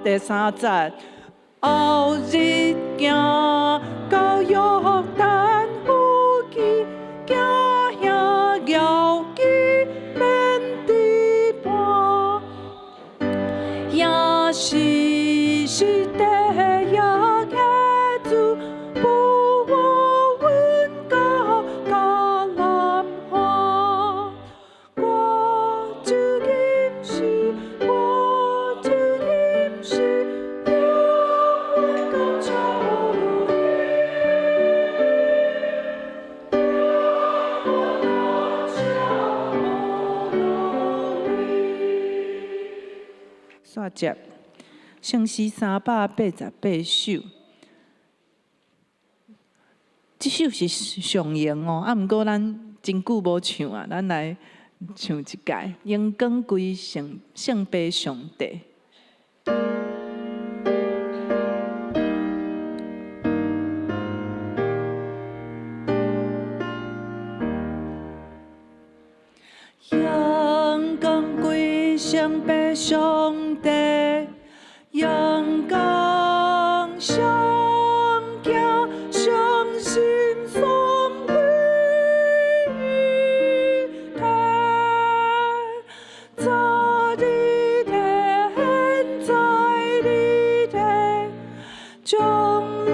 第三節，後日行到約旦附近，行遐搖旗免佇伴，也是是地也客主，不我阮到迦南岸，我就吟詩，我就吟詩，永遠感謝你，永遠感謝你。煞接聖詩388首，這首是上用哦，啊，毋過咱真久無唱啊，咱來唱一擺。榮光歸聖聖父上帝。榮光歸聖父上帝，榮光上行相信三位一體，早日天，在日天，將來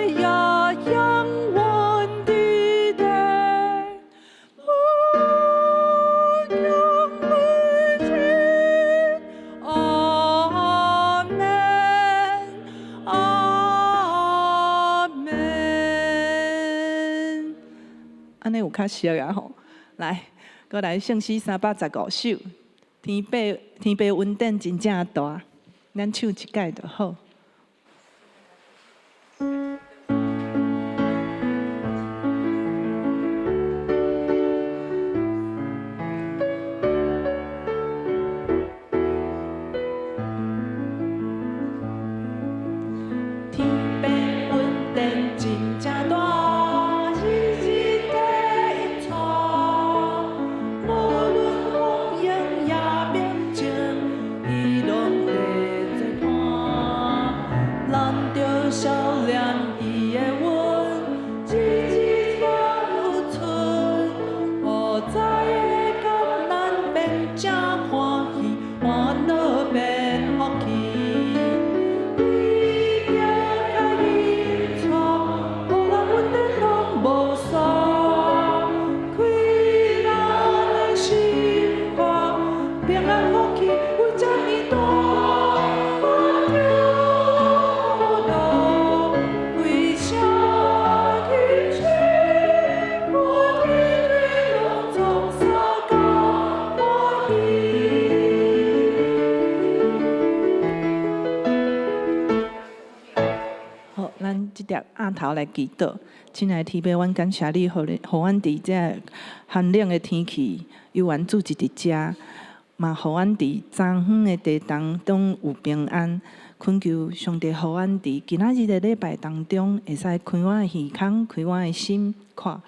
也永遠佇咧。無窮無盡，阿們，阿們。按呢有較熟啊吼，來，閣來聖詩315首，天父天父恩典真正大，咱唱一擺就好。天父恩典真正大，日日地引帶，無論風雨也平靜，伊攏佇做伴。咱著少念伊的恩，日日也有存，無知的艱難變正歡喜，煩惱變福氣。伊行甲引帶，予咱恩典攏無煞，開咱的心肝，平安福氣有這呢大。阮着歸聲吟詩，我天天攏總相共歡喜。好，咱這碟額頭來祈禱。親愛的天父，阮感謝你，予你，予阮佇這寒冷的天氣，猶原住佇遮，嘛予阮佇昨昏的地當中有平安。懇求上帝，予阮佇今仔日的禮拜當中，會使開阮的耳孔，開阮的心，看，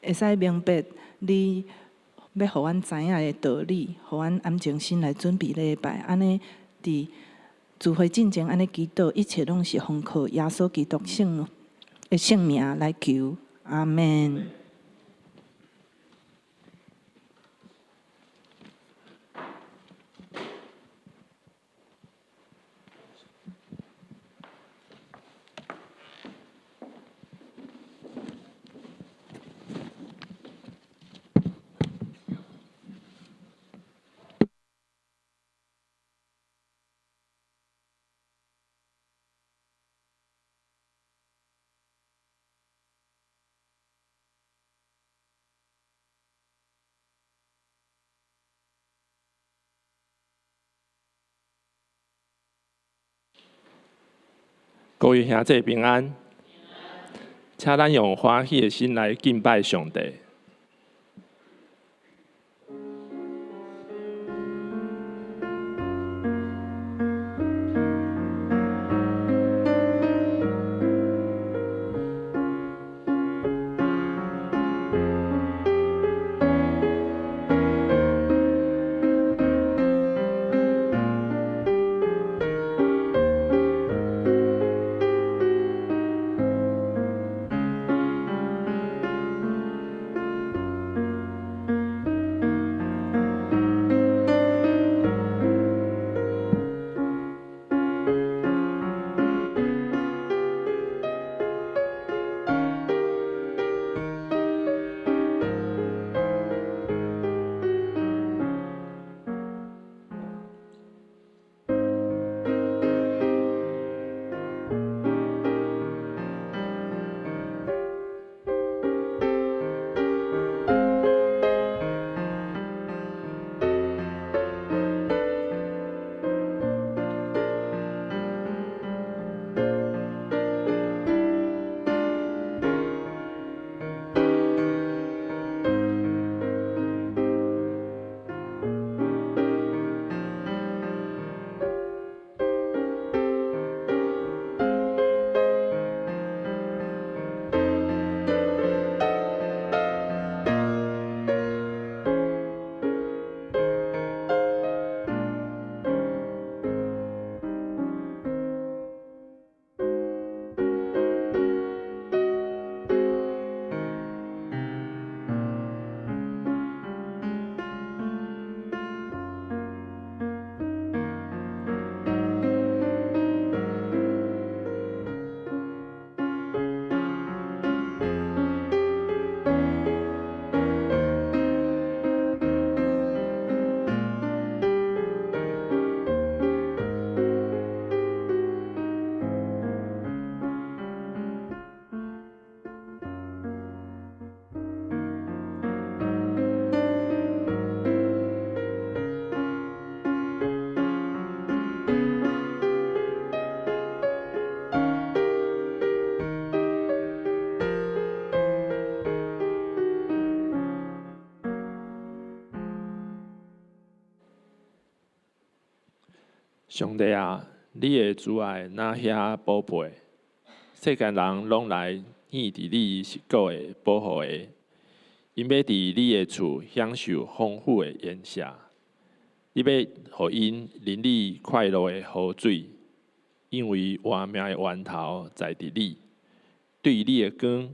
會使明白你欲予阮知影的道理，予阮安靜心來準備禮拜。按呢佇聚會進前按呢祈禱，一切攏是奉靠耶穌基督聖的聖名來求，阿們。各位兄弟平安，請咱用歡喜的心來敬拜上帝。上帝啊，你的慈愛若遐寶貝，世間人攏來獻佇你實古的保護下，𪜶欲佇你的厝享受豐富的筵席，你欲予𪜶啉你快樂的河水，因為活命的源頭在佇你。對你的光，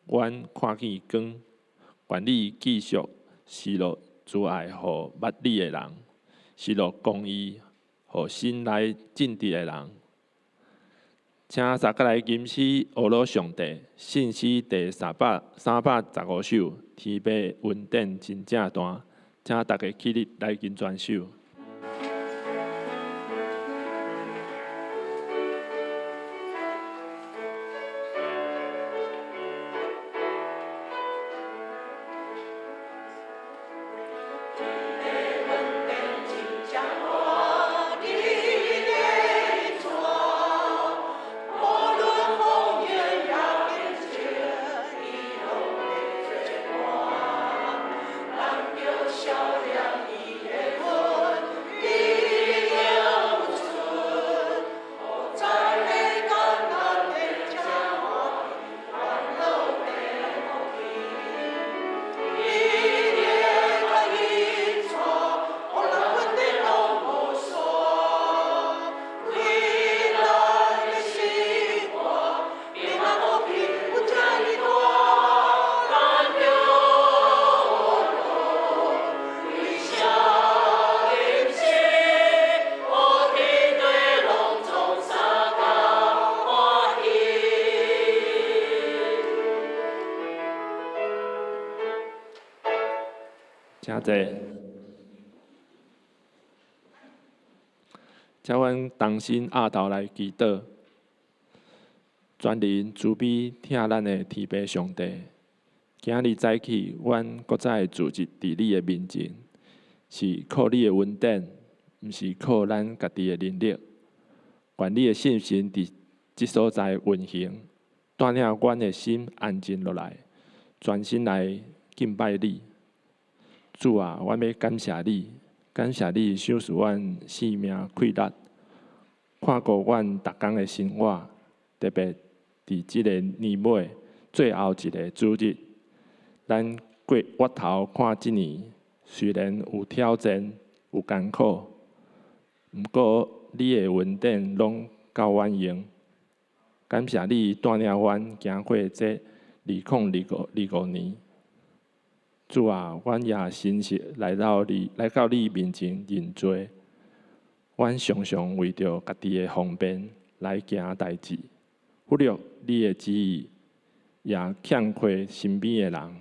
阮看見光。願你繼續施落慈愛予捌你的人，施落公義予心內正直的人。請撒各來吟詩，呵咾上帝，信詩第335首，天父恩典真正大，請大家起立來吟全首。請坐。請阮同心徼頭來祈禱，全能慈悲疼咱的天父上帝，今仔日早起，阮閣再聚集佇你的面前，是靠你的恩典，毋是靠咱家己的能力。願你的聖神佇這所在運行，帶領阮的心安靜落來，專心來敬拜你。主啊，阮欲感謝你，感謝你賞賜阮性命氣力，看顧阮逐工的生活，特別佇這个年尾最後一个主日，咱過回頭看這年，雖然有挑戰、有艱苦，毋過你的恩典攏夠阮用。感謝你帶領阮行過這2025年。主啊，阮也誠實來到你面前認罪。阮常常為著家己的方便來行代誌，忽略你的旨意，也欠缺身邊的人。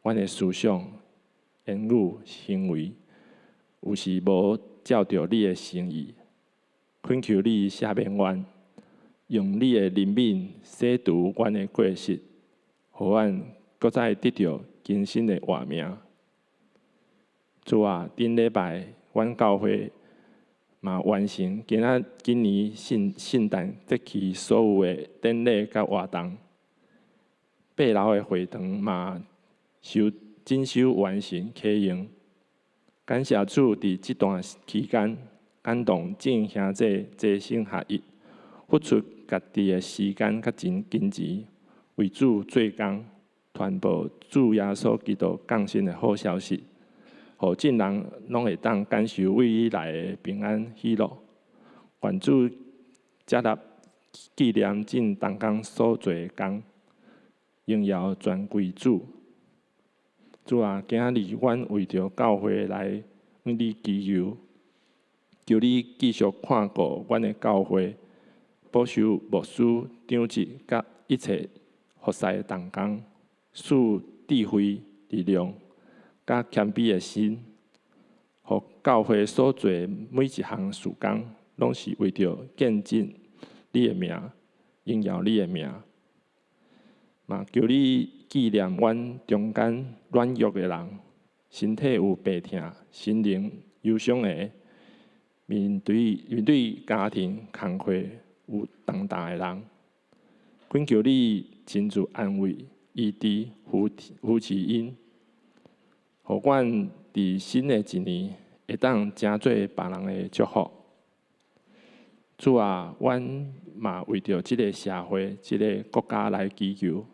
阮的思想、言語、行為，有時無照著你的心意。懇求你赦免阮，用你的憐憫洗除阮的過失，予阮閣再得著更新的活命。主啊，頂禮拜阮教會嘛完成今年聖誕節期所有的典禮佮活動，八樓的會堂嘛整修完成啟用。感謝主佇這段期間感動眾兄弟齊心合一，付出家己的時間佮金錢，為主做工，傳播主耶穌基督降生的好消息，予眾人攏會當感受為你來的平安喜樂。願主接納紀念眾同工所做的工，榮耀全歸主。主啊，今仔日阮為著教會來向你祈求，求你繼續看顧阮的教會，保守牧師、長執佮一切服侍的同工，賜智慧、力量、佮謙卑的心，予教會所做的每一項事工，攏是為著見證你的名，榮耀你的名。嘛，求你紀念阮中間軟弱的人，身體有病痛、心靈憂傷的，面對家庭工課有重擔的人，懇求你親自安慰、醫治、扶持𪜶，予阮佇新的一年會當成做別人的祝福。主啊，阮嘛為著這个社會、這个國家來祈求，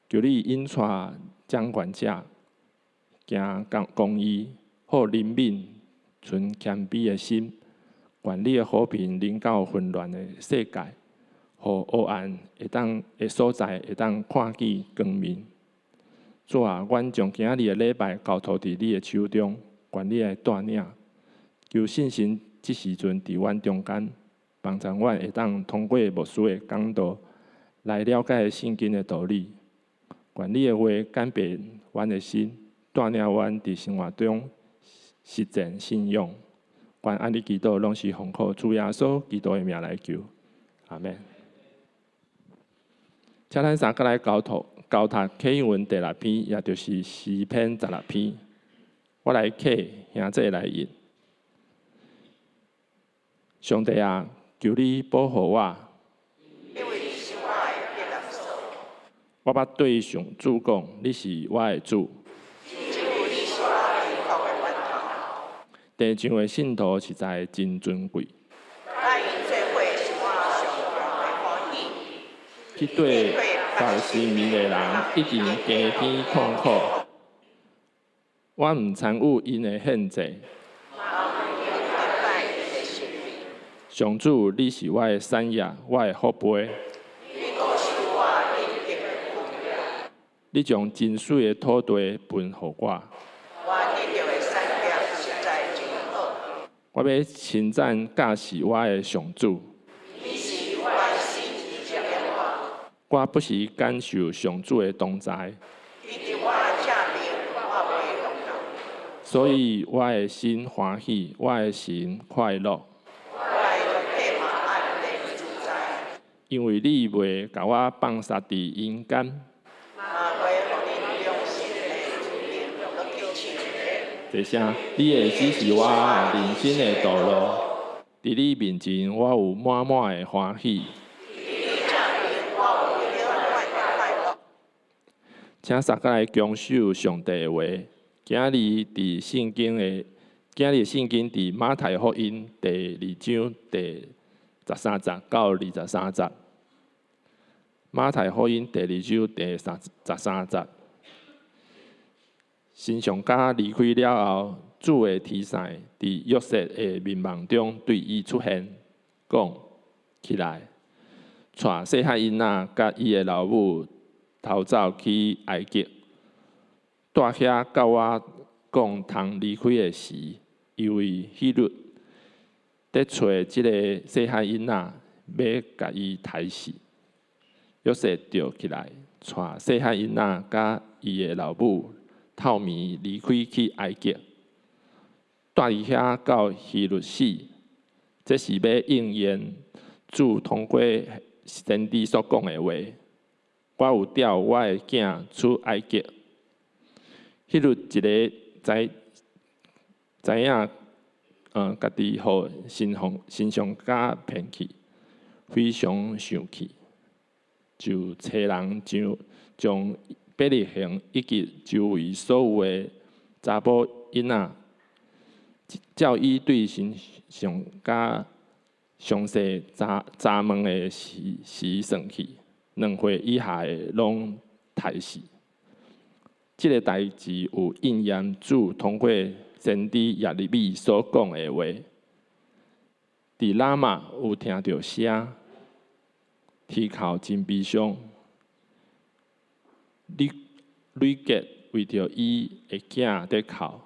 求你引帶掌權者行公公義，好憐憫，存謙卑的心，願你的和平臨到混亂的世界，予黑暗會當的所在會當看見光明。主啊，阮將今仔日的禮拜交託佇你的手中，願你來帶領，求聖神這時陣佇阮中間，幫助阮會當通過牧師的講道來了解聖經的道理。願你的話改變阮的心，帶領阮佇生活中實踐信仰。願按呢祈禱攏是奉靠主耶穌基督的名來求，阿們。請咱三個來交託交讀啟應文第六篇，也就是詩篇十六篇。我來啟，兄弟來應。上帝啊，求你保護我。因為你是我的避難所。我捌對上主講，你是我的主。主，你是我依靠的源頭。地上的聖徒實在真尊貴。佮𪜶做伙是我上大的歡喜。去對別神明的人一定加添痛苦。我毋參與𪜶的獻祭。上主，你是我的產業，我的福杯。你將真媠的土地分予我。我欲稱讚教示我的上主。我不時感受上主的同在。所以我的心歡喜，我的神快樂。因為你袂共我放殺佇陰間。這聲，你會指示我人生的道路，佇你面前，我有滿滿的歡喜。請大家來恭守上帝的話。今日佇聖經的，今日聖經佇馬太福音第二章第十三節到二十三節。馬太福音第二章第三十三節。神上家離開了後，主的天使佇約瑟的眠夢中對伊出現，講：起來，帶細漢囡仔佮伊的老母逃走去埃及，蹛遐到我講通離開的時，因為希律佇揣這个細漢囡仔，欲共伊刣死。約瑟就起來，帶細漢囡仔佮伊的老母，透暝離開去埃及，蹛佇遐到希律死。這是欲應驗主通過先知所講的話。我有調我的囝出埃及。希律一个知知影，家己予神奉神上家騙去，非常生氣，就差人將將伯利恆以及周圍所有的查埔囡仔，照伊對神上家詳細查查問的時時算去，2歲以下的攏刣死。這个代誌有應驗主通過先知耶利米所講的話。佇喇瑪有聽著聲，啼哭真悲傷。呂呂結為著伊的囝佇哭，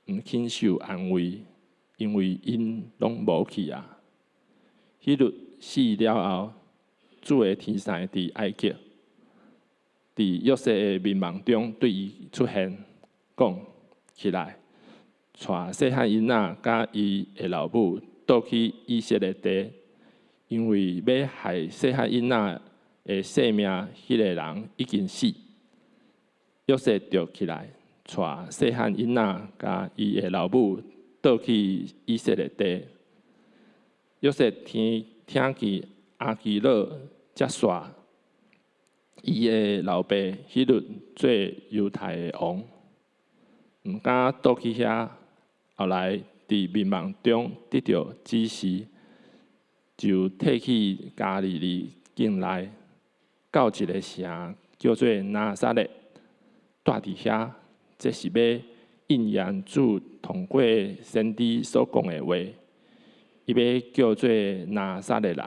毋肯受安慰，因為𪜶攏無去啊。希律死了後，主的天使佇埃及，佇約瑟的眠夢中對伊出現，講：起來，帶細漢囡仔佮伊的老母倒去以色列地，因為欲害細漢囡仔的性命，彼个人已經死。約瑟就起來，帶細漢囡仔佮伊的老母倒去以色列地。約瑟聽聽見亞基老才徙伊的老爸希律做猶太的王，毋敢倒去遐。後來佇眠夢中得著指示，就退去加利利境內，到一个城叫做拿撒勒，蹛佇遐。這是欲應驗主通過先知所講的話，伊欲叫做拿撒勒人。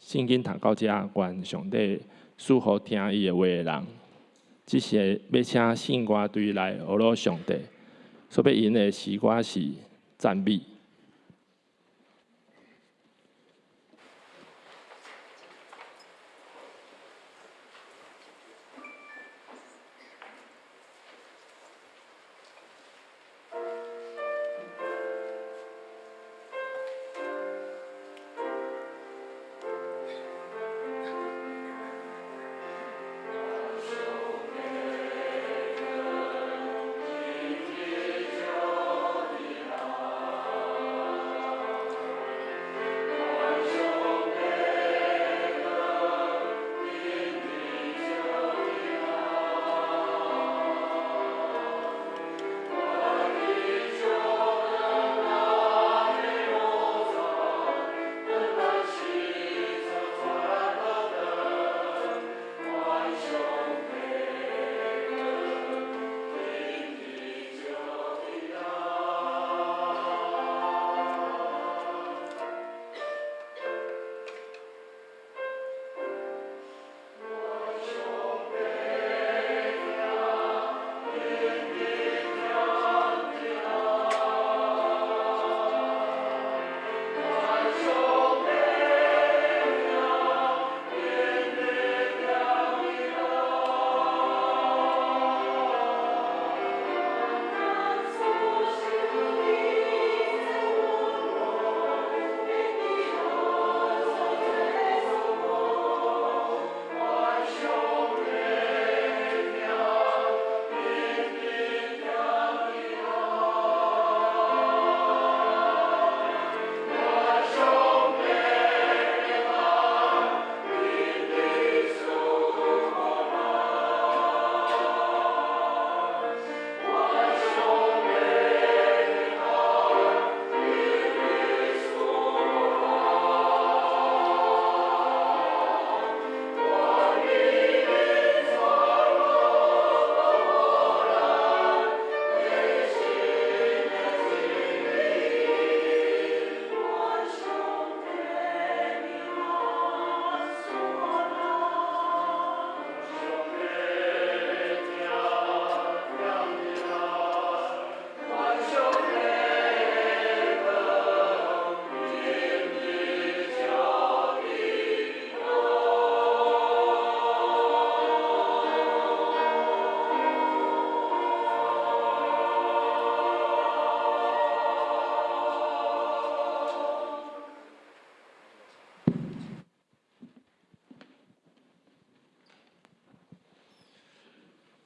聖經讀到遮，願上帝賜予聽伊的話的人，這是欲請聖歌隊來呵咾上帝，所欲吟的詩歌是讚美。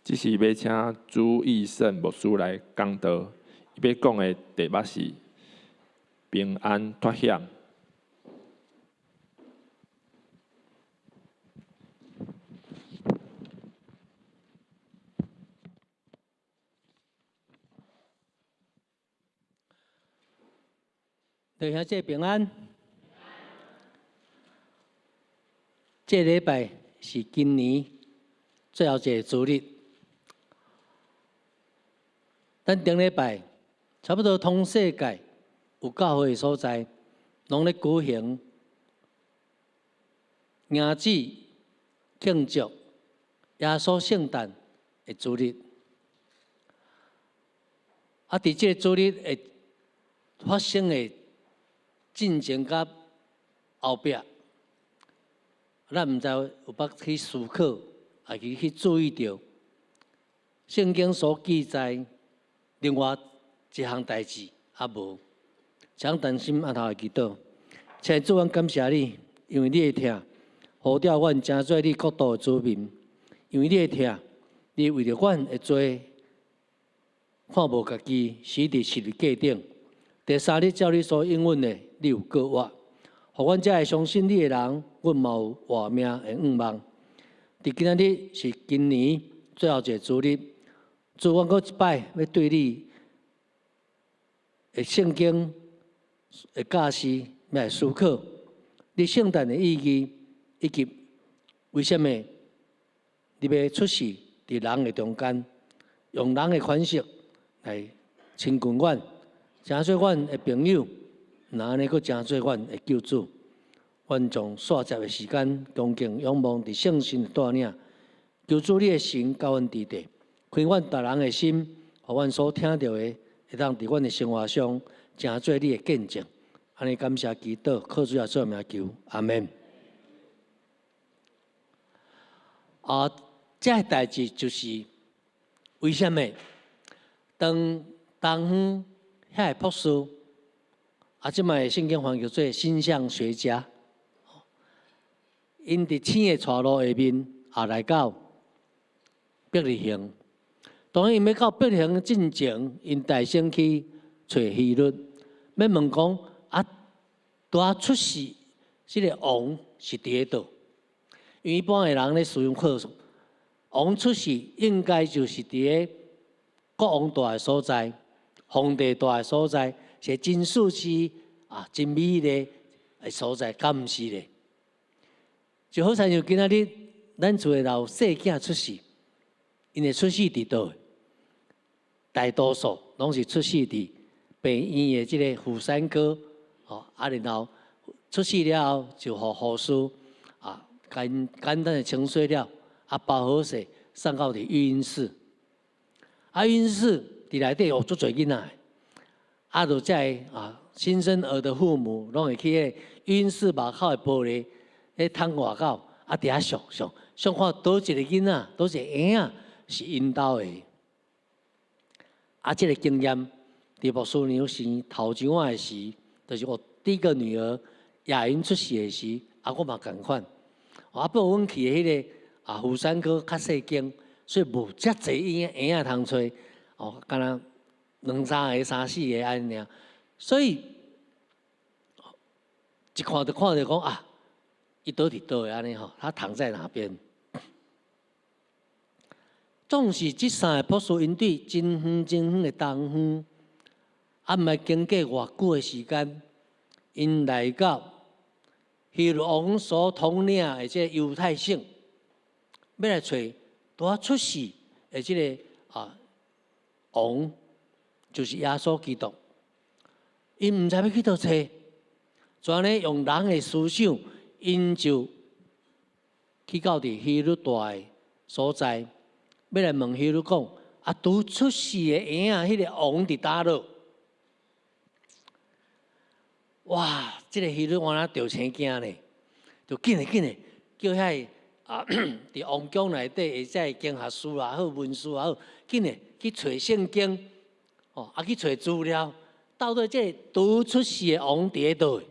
這是欲請朱義盛牧師來講道，伊欲講的題目是平安脫險。弟兄姊妹平安。這禮拜是今年最後一个主日。咱頂禮拜差不多通世界有教會的所在，攏咧舉行迎主慶祝耶穌聖誕的主日。啊，佇這个主日會發生的進前佮後壁，咱毋知有捌去思考，抑是去注意著聖經所記載另外一項代誌，抑無？請同心按頭來祈禱。親愛主，阮感謝你，因為你的疼，呼召阮成做你國度的子民。因為你的疼，你為著阮的罪，看無家己死佇十字架頂。第三日照你所應允的，你有復活，予阮這个相信你的人，阮嘛有活命的願望。佇今仔日是今年最後一个主日，主，阮閣一擺欲對你的聖經的教示欲來思考你聖誕的意義，以及為啥物你欲出世佇人的中間，用人的款式來親近阮，成做阮的朋友，若按呢閣成做阮的救主。阮將煞節的時間，恭敬仰望佇聖神的帶領，求主你的神佮阮佇地，開阮逐人的心，予阮所聽著的，會當佇阮的生活上成做你的見證。按呢感謝祈禱，靠主耶穌名求，阿門。啊，這个代誌就是為啥物？當東方遐个博士，啊，這擺聖經翻叫做星象學家，𪜶佇星的帶路下面，也來到伯利恆。當𪜶欲到伯利恆進前，𪜶代先去揣希律，欲問講啊，拄仔出世這个王是佇佗？因為一般的人咧使用考，王出世應該就是佇个國王蹛的所在，皇帝蹛的所在，是真舒適啊，真美麗的所在，敢毋是咧？就好親像今仔日咱厝的老細囝出世，𪜶會出世佇佗？大多數攏是出世佇病院的這个婦產科，吼啊，然後出世了後就予護士啊簡簡單的清洗了，啊包好勢送到佇育嬰室，啊育嬰室佇內底有足濟囡仔，啊就這个啊新生兒的父母攏會去彼個育嬰室外口的玻璃，彼窗外口啊佇遐相相相看佗一个囡仔，佗一个嬰仔是𪜶兜的。啊，這个經驗，佇牧師娘生頭一碗的時，就是我第一個女兒雅雲出世的時，啊，我嘛仝款。啊，不過阮去的彼個啊婦產科較細間，所以無遮濟嬰嬰仔通揣，哦，敢若兩三个、三四个按呢爾。所以一看就看著講啊，伊佗佇佗按呢吼，他躺在哪邊？總是這三个博士，𪜶對真遠真遠的東方，啊，毋捌經過偌久的時間，𪜶來到希律王所統領的這個猶太省，欲來揣拄仔出世的這个啊王，就是耶穌基督。𪜶毋知欲去佗揣，就按呢用人的思想，𪜶就去到佇希律蹛的所在。欲來問希律講：啊，拄出世的嬰仔，彼个王佇佗落？哇！這个希律王啊，著青驚咧，就緊咧緊咧，叫遐个啊，佇王宮內底的這个經學師也好，文士也好，緊咧去揣聖經，哦，啊去揣資料，到底這个拄出世的王佇佗？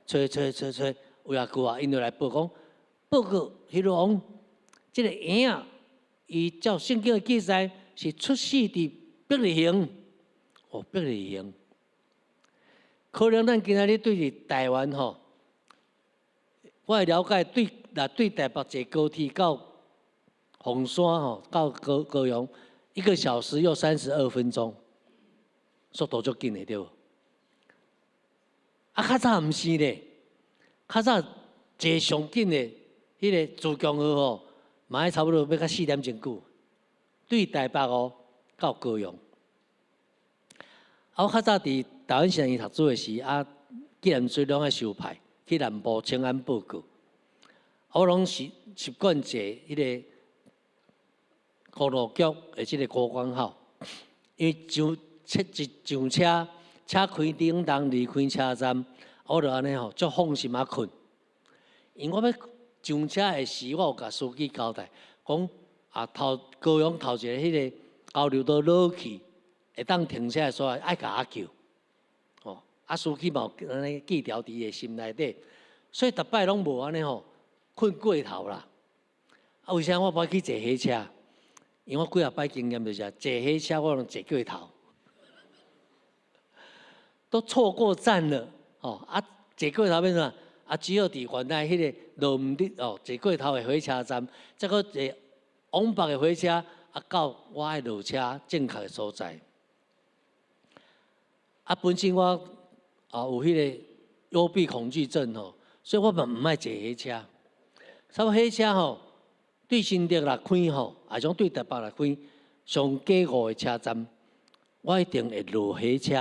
揣揣揣揣，有遐久啊，𪜶就來報講，報告希律王，這个嬰仔。伊照聖經的記載，是出世佇伯利恆。哦，伯利恆。可能咱今仔日對佇台灣吼，我的了解對，若對台北坐高鐵到鳳山吼，到高高雄，一個小時又32分鐘，速度足緊的對無？啊，較早毋是咧，較早坐上緊的彼个自強號吼，嘛愛差不多欲較四點鐘久，對台北哦到高雄。啊，我較早佇台灣神學院讀書的時，啊，既然水攏愛收派去南部請願報告，啊，我攏是習慣坐彼个公路局的這个高關號，因為上車一上車，車開叮當離開車站，我就按呢吼，足放心仔睏。因為我欲上車的時，我有共司機交代，講啊頭高雄頭一个彼个交流道落去，會當停車的所在，愛共我叫。哦，啊司機嘛有按呢記牢佇伊的心內底，所以逐擺攏無按呢吼，睏過頭啦。啊，為啥我無愛去坐火車？因為我幾若擺經驗就是坐火車我攏坐過頭，都錯過站了。哦，啊，坐過頭變啥？啊，只好佇原來彼个落毋得哦，坐過頭的火車站，再閣坐往北的火車，啊，到我愛落車正確的所在。啊，本身我啊有彼个幽閉恐懼症吼，所以我嘛毋愛坐火車。差不多火車吼，對新竹來開吼，抑是講對台北來開，上過五個車站，我一定會落火車，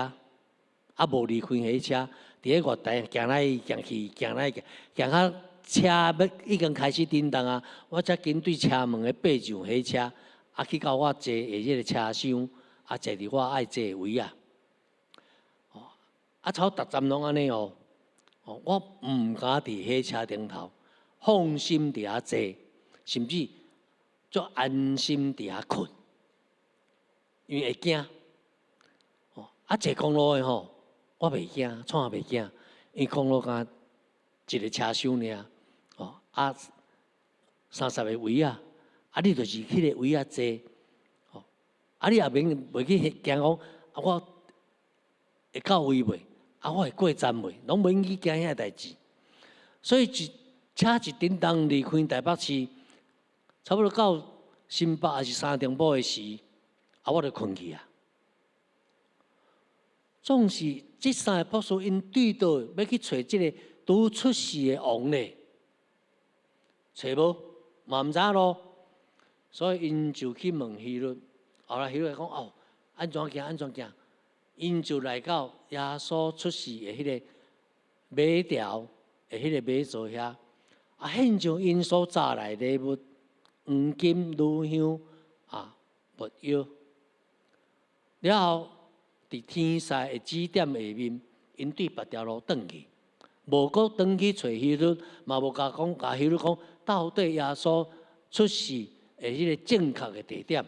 啊無離開火車，佇咧月台行來行去，行來行，行到車欲已經開始振動啊，我才緊對車門的爬上火車，啊去到我坐的彼個車廂，啊坐佇我愛坐的位啊。啊，差不多逐站攏按呢哦，我毋敢佇火車頂頭放心佇遐坐，甚至足安心佇遐睏，因為會驚。哦，啊坐公路的吼，我袂驚，創啥袂驚？因為公路敢一個車廂爾，哦，啊30個位啊，啊你就是彼個位仔坐，哦，啊你也免袂去驚講，啊我會到位袂？啊我會過站袂？攏免去驚遐代誌。所以一車一振動離開台北市，差不多到新北抑是三重埔的時，啊我就睏去啊。總是這三個博士𪜶對倒欲去揣這个拄出世的王咧，揣無嘛毋知囉，所以𪜶就去問希律，後來希律講哦，按怎行按怎行，𪜶就來到耶穌出世的彼个馬槽的彼個馬槽遐，啊獻上𪜶所紮來的禮物，黃金、乳香啊、沒藥，了後。佇天使的指點下面，𪜶對別條路轉去，無閣轉去揣希律，嘛無共講，共希律講到底耶穌出世的彼个正確的地點。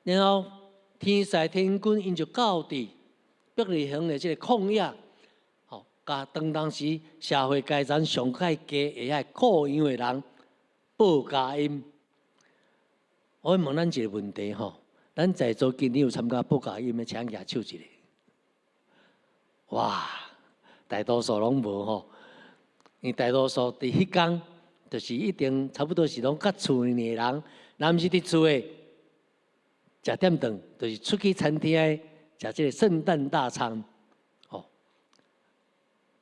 然後天使天軍𪜶就到佇伯利恆的這个曠野，吼，共當當時社會階層上較低的遐雇羊的人報佳音。我問咱一个問題吼。咱在座今年有參加報佳音的，請舉手一下。哇，大多數攏無吼，因為大多數佇彼工，就是一定差不多是攏佮厝內的人，若毋是佇厝的食點頓，就是出去餐廳食這个聖誕大餐，吼。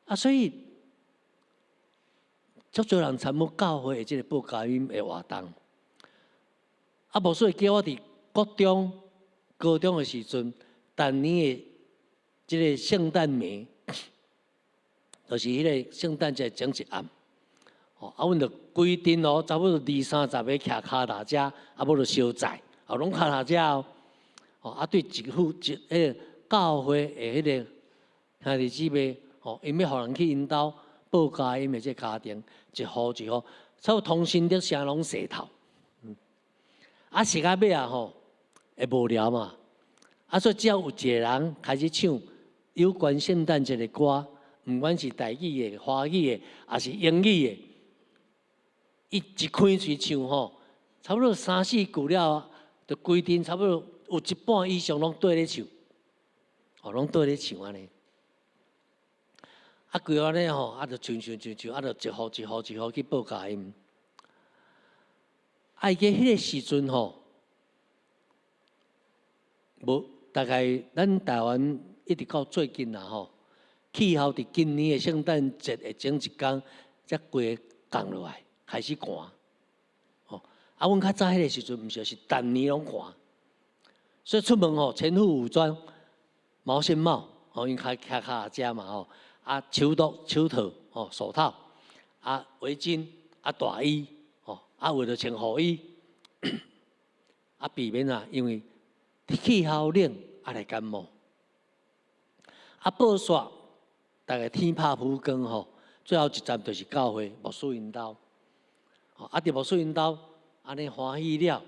啊，所以足濟人參與教會的這个報佳音的活動。啊，無所以叫我佇國中、高中的時陣，逐年的這个聖誕暝，就是彼个聖誕節前一暗，吼，啊，阮就規陣哦，差不多二三十个騎跤踏車，啊，無就相載，啊，攏跤踏車哦，吼，啊，對一戶一彼个教會的彼个兄弟姊妹，吼，𪜶欲予人去𪜶兜報佳音的這个家庭，一戶一戶，差不多通新竹城攏踅透，啊，踅到尾啊吼，會無聊嘛，啊，所以只要有一个人開始唱有關聖誕節的歌，毋管是台語的、華語的，抑是英語的，伊一開喙唱吼，差不多三四句了，就規陣差不多有一半以上攏綴咧唱，哦，攏綴咧唱按呢。啊，規個按呢吼，啊，就唱唱唱唱，啊，就一戶一戶一戶去報佳音。啊，伊記彼个時陣吼，無大概咱台灣一直到最近啦吼，氣候佇今年的聖誕節的前一工，才規个降落來，開始寒。吼，啊，阮較早彼个時陣，毋是，是逐年攏寒，所以出門吼，全副武裝，毛線帽，吼，因為騎跤踏車嘛吼，啊，手套、手套，吼，手套，啊，圍巾，啊，大衣，吼，啊，有的穿雨衣，啊，避免啊，因為氣候冷，啊來感冒。啊，報煞，大概天拍浮光吼，最後一站就是教會牧師𪜶兜。啊，佇牧師𪜶兜，按呢歡喜了。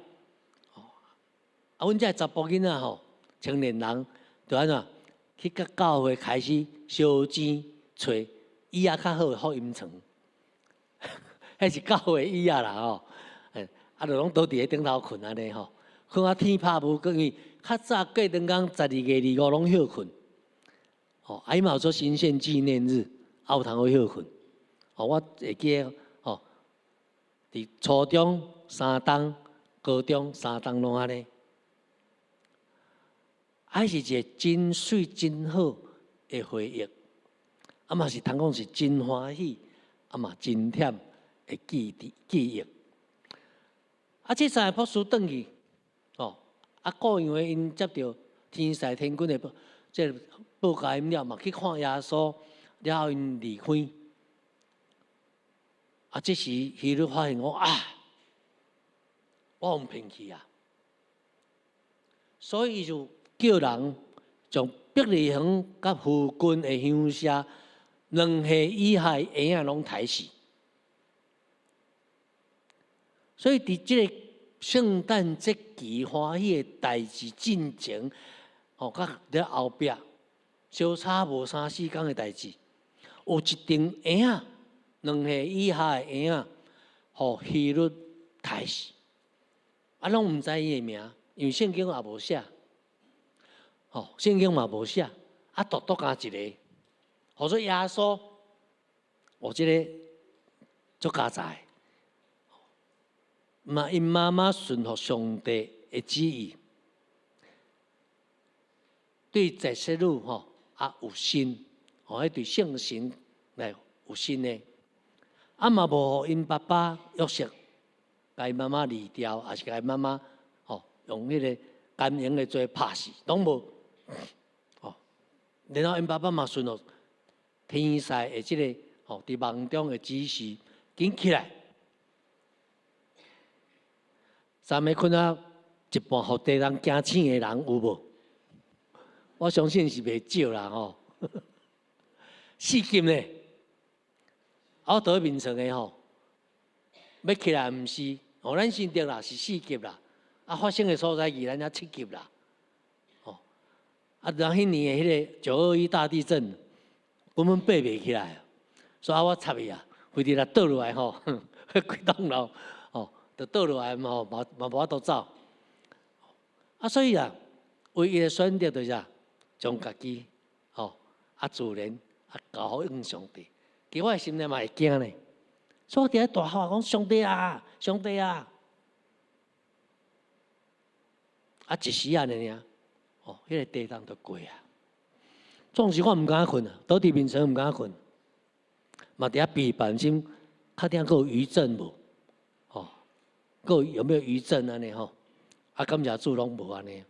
啊，阮這查埔囡仔吼，青年人就按怎去佮教會開始相爭揣椅仔較好的福音床，彼是教會椅仔啦吼。啊，就攏倒佇咧頂頭睏按呢吼，睏啊天拍無光，因為較早過兩工12月25攏歇睏。吼，啊，伊嘛有做行憲紀念日，啊有通好歇睏。吼，我會記得吼，佇初中三冬、高中三冬攏按呢。啊，是一个真媠真好的回憶。啊嘛是通講是真歡喜，啊嘛真忝的記憶記憶。啊，這三个博士轉去，哦，啊，顧樣的𪜶接著天使天軍的這個報告𪜶了嘛，去看耶穌了後，𪜶離開。啊，這時希律發現講啊，我予騙去啊，所以伊就叫人將伯利恆佮附近的鄉社2歲以下的嬰仔攏刣死。所以佇這個聖誕節期歡喜的代誌進前，吼，佮佇後壁相差無三四工的代誌，有一陣嬰仔兩歲以下的嬰仔，予希律刣死，啊，攏毋知伊的名，因為聖經也無寫，吼，聖經嘛無寫，啊，獨獨加一個，號做耶穌，哦，這个足佳哉。嘛，𪜶媽媽順服上帝的旨意，對在世女吼啊有信，吼，彼對聖神來有信的，啊嘛無予𪜶爸爸約瑟，共𪜶媽媽離掉，抑是共𪜶媽媽吼用彼个姦淫的罪拍死，攏無，吼。然後𪜶爸爸嘛順服天使的這个吼，佇夢中的指示，緊起來。昨暝睏啊一半，予地震驚醒的人有無？我相信是袂少啦吼。四級呢？我倒眠床的吼，欲起來毋是，哦，咱新竹啦是四級啦，啊發生的所在離咱遮7級啦，吼，啊，然後彼年的彼个9·21大地震，根本爬袂起來，所以啊我插伊啊，非得來倒落來吼，彼幾棟樓。就倒落來嘛，嘛嘛無法度走。啊，所以啊，唯一的選擇就是將家己吼啊自然啊交予上帝。其實我的心內嘛會驚呢，所以我佇遐大喊講：上帝啊，上帝啊！啊，一時按呢爾，哦，彼个地震就過啊。總是我毋敢睏啊，倒佇眠床毋敢睏，嘛佇遐避半心，確定閣有餘震無？閣有沒有餘震按呢吼？啊，感謝主攏無按呢。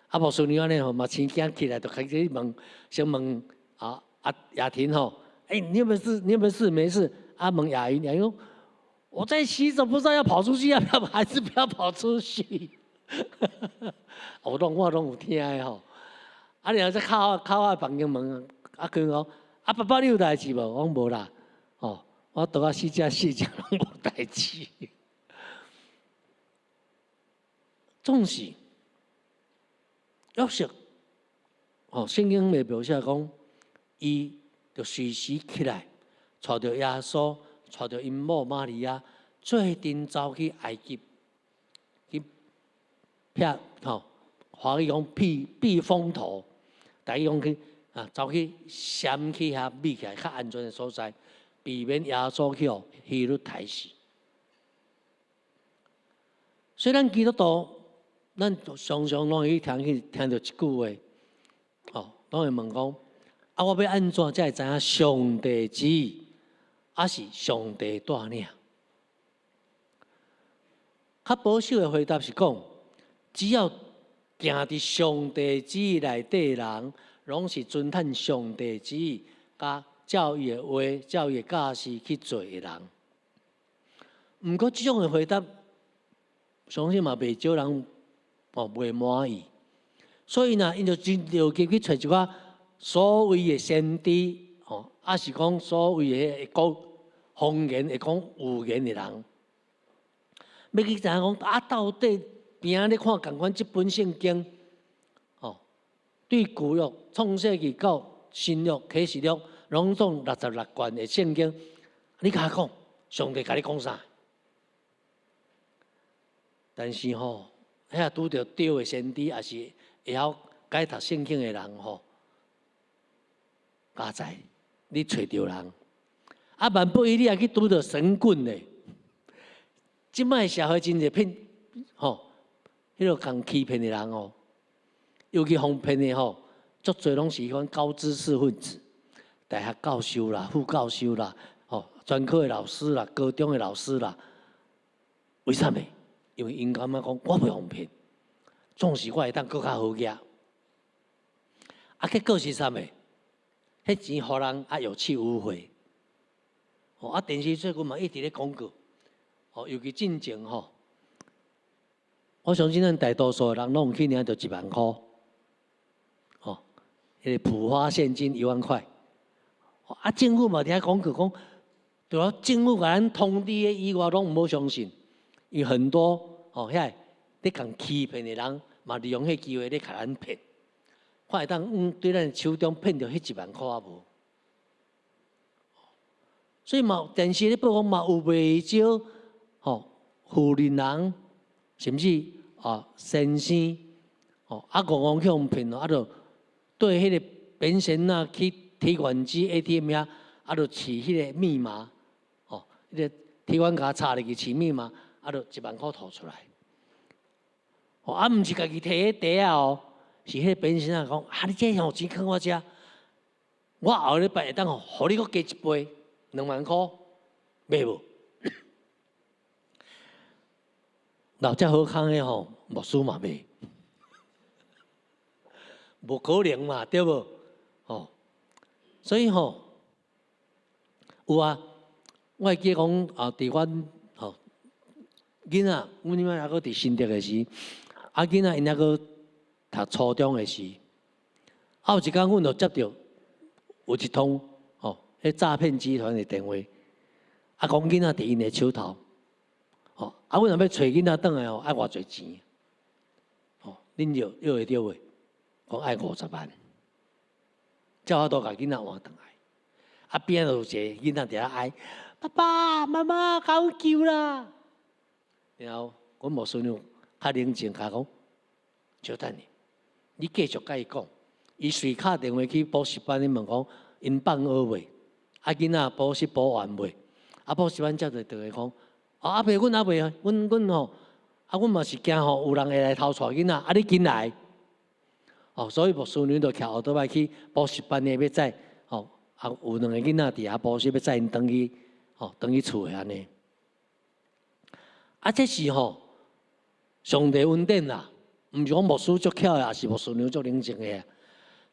啊，牧師娘按呢吼，嘛生驚起來，就開始問，先問啊啊雅婷吼，欸，你有沒有事？你有沒有事？沒事。啊，問雅雲，雅雲講我在洗澡，不知道要跑出去，要不要還是不要跑出去？我攏有聽的吼。啊，然後再敲敲我房間門，啊，佢講，啊，爸爸你有代誌無？我講無啦，吼，我倒啊四隻四隻攏無代誌。總是約瑟，哦，聖經的描寫講，伊就隨時起來，帶著耶穌，帶著𪜶某瑪利亞，做陣走去埃及，去避吼，華語講避避風頭，台語講去啊，走去閃去遐避起來較安全的所在，避免耶穌去予希律刣死。所以咱基督徒，咱常常攏會去聽去聽著一句話，哦，攏會問講：啊，我欲按怎才會知影上帝旨意，抑是上帝帶領？較保守的回答是講，只要行佇上帝旨意內底的人，攏是遵趁上帝旨意，佮照伊的話、照伊的教示去做的人。毋過，這種的回答，相信嘛袂少人哦袂滿意。所以呢，𪜶就真著急去揣一寡所謂的先知，哦，抑是講所謂的會講方言、會講預言的人，欲去知影講啊，到底邊仔咧看仝款這本聖經，哦，對舊約創世記到新約啟示錄，攏總66卷的聖經，你共我講，上帝共你講啥？但是吼，遐拄著對的先知，抑是會曉解讀聖經的人吼，佳哉，你揣著人。啊，萬不一你也去拄著神棍咧。這擺社會真濟騙，吼，彼个共欺騙的人哦，尤其予騙的吼，足濟攏是彼款高知識分子，大學教授啦、副教授啦、吼專科的老師啦、高中的老師啦。為啥物？因為𪜶感覺講我袂予騙，總是我會當閣較好額。啊，結果是啥物？彼錢予人啊有去無回。哦，啊，電視最近嘛一直咧廣告，哦，尤其進前吼，我相信咱大多數的人攏有去領著一萬箍，哦，彼個普發現金一萬塊。啊，政府嘛佇遐廣告講，除了政府共咱通知的以外，攏毋好相信，因為很多哦，遐個咧共欺騙的人，嘛利用彼個機會咧共咱騙，看會當對咱手中騙著彼一萬箍仔無？所以嘛，電視咧報講嘛有袂少吼婦人人，甚至啊先生吼啊戇戇去予騙，啊就對彼個便仙仔去提款機 ATM 遐，啊就試彼個密碼，吼，彼個提款卡插入去試密碼，啊就一萬箍吐出來。吼，啊毋是家己提彼袋仔哦，是彼個便仙仔講，啊你這吼錢囥我遮，我後禮拜會當吼，予你閣加一倍。2萬箍，買無？老遮好康的吼，牧師嘛買，無可能嘛，對無？吼，所以吼，有啊，我會記講啊，佇阮吼囡仔，阮這擺猶閣佇新竹的時，啊囡仔𪜶猶閣讀初中的時，啊有一工阮就接著有一通。彼詐騙集團的電話，啊，講囡仔佇𪜶的手頭，吼，啊，阮若欲揣囡仔轉來吼，愛偌濟錢？吼，恁著約會著袂？講愛50萬，才有法度共囡仔換轉來。啊，邊仔就有一個囡仔佇遐哀，爸爸媽媽，共阮救啦！然後阮牧師娘較冷靜，共講，稍等下，你繼續共伊講。伊隨敲電話去補習班，你問講，𪜶放學未？啊，囡仔補習補完未？啊，補習班接著電話講，啊，阿伯，阮猶未，阮阮吼，啊，阮嘛是驚吼，有人會來偷帶囡仔，啊，你緊來。哦，所以牧師娘就騎歐多拜去補習班的欲載，吼，啊，有兩個囡仔佇遐補習，欲載𪜶轉去，吼，轉去厝的按呢。啊，這是吼上帝恩典啦，毋是講牧師足巧的，抑是牧師娘足冷靜的，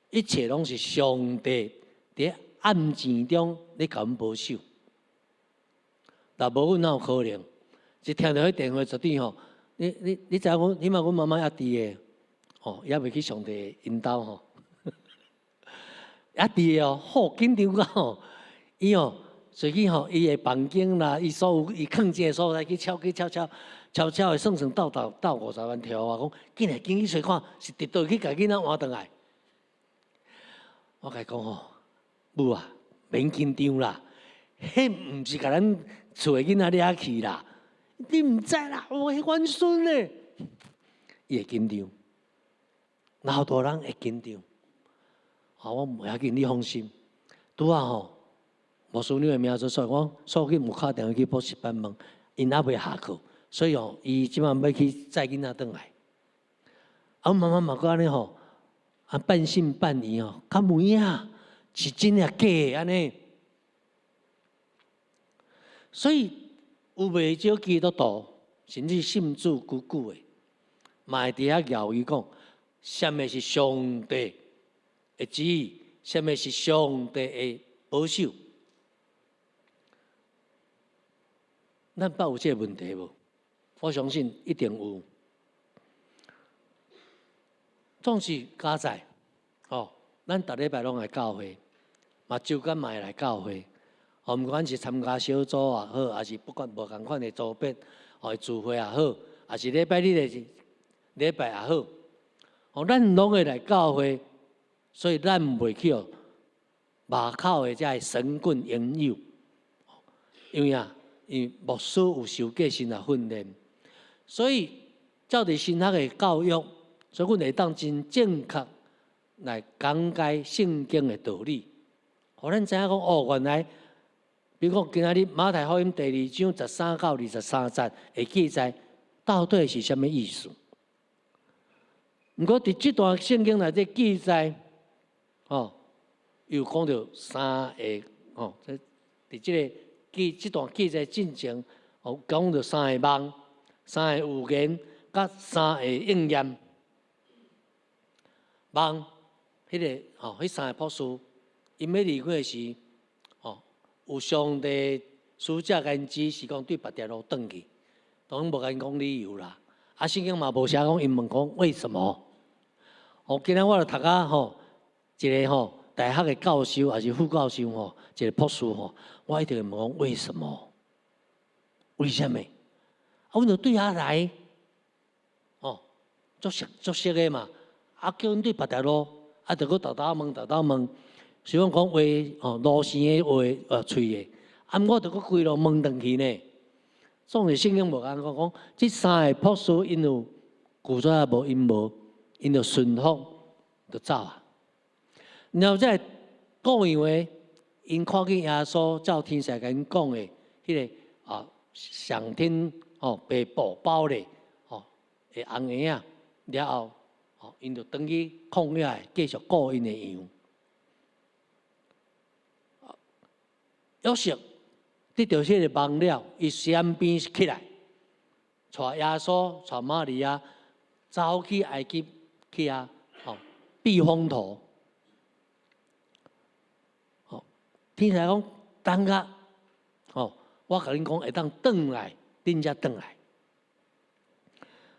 一切攏是上帝佇暗靜中咧共阮保守。若無阮哪有可能？一聽著彼電話絕對吼，你你你知影阮，彼擺阮媽媽猶佇的，吼，猶未去上帝𪜶兜吼，猶佇的哦，好緊張到吼，伊吼隨去吼，伊的房間啦，伊所有伊囥錢的所在去敲去敲敲敲敲的，算算鬥鬥鬥五十萬摕予我講，緊來緊去揣看，是佇佗去共囡仔換轉來。我共伊講吼，母啊，免緊張啦，彼毋是共咱厝的囡仔掠去啦，你毋知啦，哦，彼阮孫咧，伊會緊張，老大人會緊張。啊，我無要緊，你放心。拄仔吼，牧師娘的名字說，我所以有敲電話去補習班問，𪜶猶未下課，所以吼，伊這擺欲去載囡仔轉來。啊，阮媽媽嘛閣按呢吼，啊半信半疑吼，敢有影是真抑假的按呢？所以有袂少基督徒，甚至信主久久的，嘛會佇遐猶豫講，啥物是上帝的旨意，啥物是上帝的保守？咱捌有這個問題無？我相信一定有。總是佳哉，吼，咱逐禮拜攏來教會，嘛周間嘛會來教會。哦，毋管是參加小組也好，抑是不管無仝款的組別，哦，聚會也好，抑是禮拜日的禮拜也好，哦，咱攏會來教會，所以咱袂去予外口的這个神棍引誘，因為啊，因為牧師有受過神學訓練，所以照佇神學的教育，所以阮會當真正確來講解聖經的道理，予咱知影講哦，原來。比如講，今仔日馬太福音第二章13到23節會記載，到底是啥物意思？毋過佇這段聖經內底記載，吼，有講著三个吼，這佇這个記這段記載進前，哦，講著三个夢、三個預言，佮三个應驗。夢，彼个吼，彼三个博士，𪜶欲離開的時，吼，有上帝使者共𪜶指示講對別條路轉去，當然無共𪜶講理由啦。啊，聖經嘛無寫講𪜶問講為什麼？哦，今仔我著讀甲吼一个吼大學的教授，抑是副教授吼，一个博士吼，我一定會問講為什麼？為啥物？啊，阮著對遐來，哦，足熟足熟的嘛。啊，叫阮對別條路，啊，著閣沓沓問，沓沓問。雖然講話吼路線的話喙的，啊，我著閣規路問轉去呢。總是聖經無按講講，這三个博士𪜶有拒絕啊無？𪜶無，𪜶就順服就走啊。然後這个顧羊的，𪜶看見耶穌照天使共𪜶講的彼个啊，上天吼被布包咧吼的紅嬰仔了後，吼𪜶就轉去曠野繼續顧𪜶的羊。約瑟得著這个夢了，伊閃變起來，帶耶穌、帶瑪利亞走去埃及去啊，吼避風頭。吼，天使講等下，吼，我共恁講會當轉來，恁才轉來。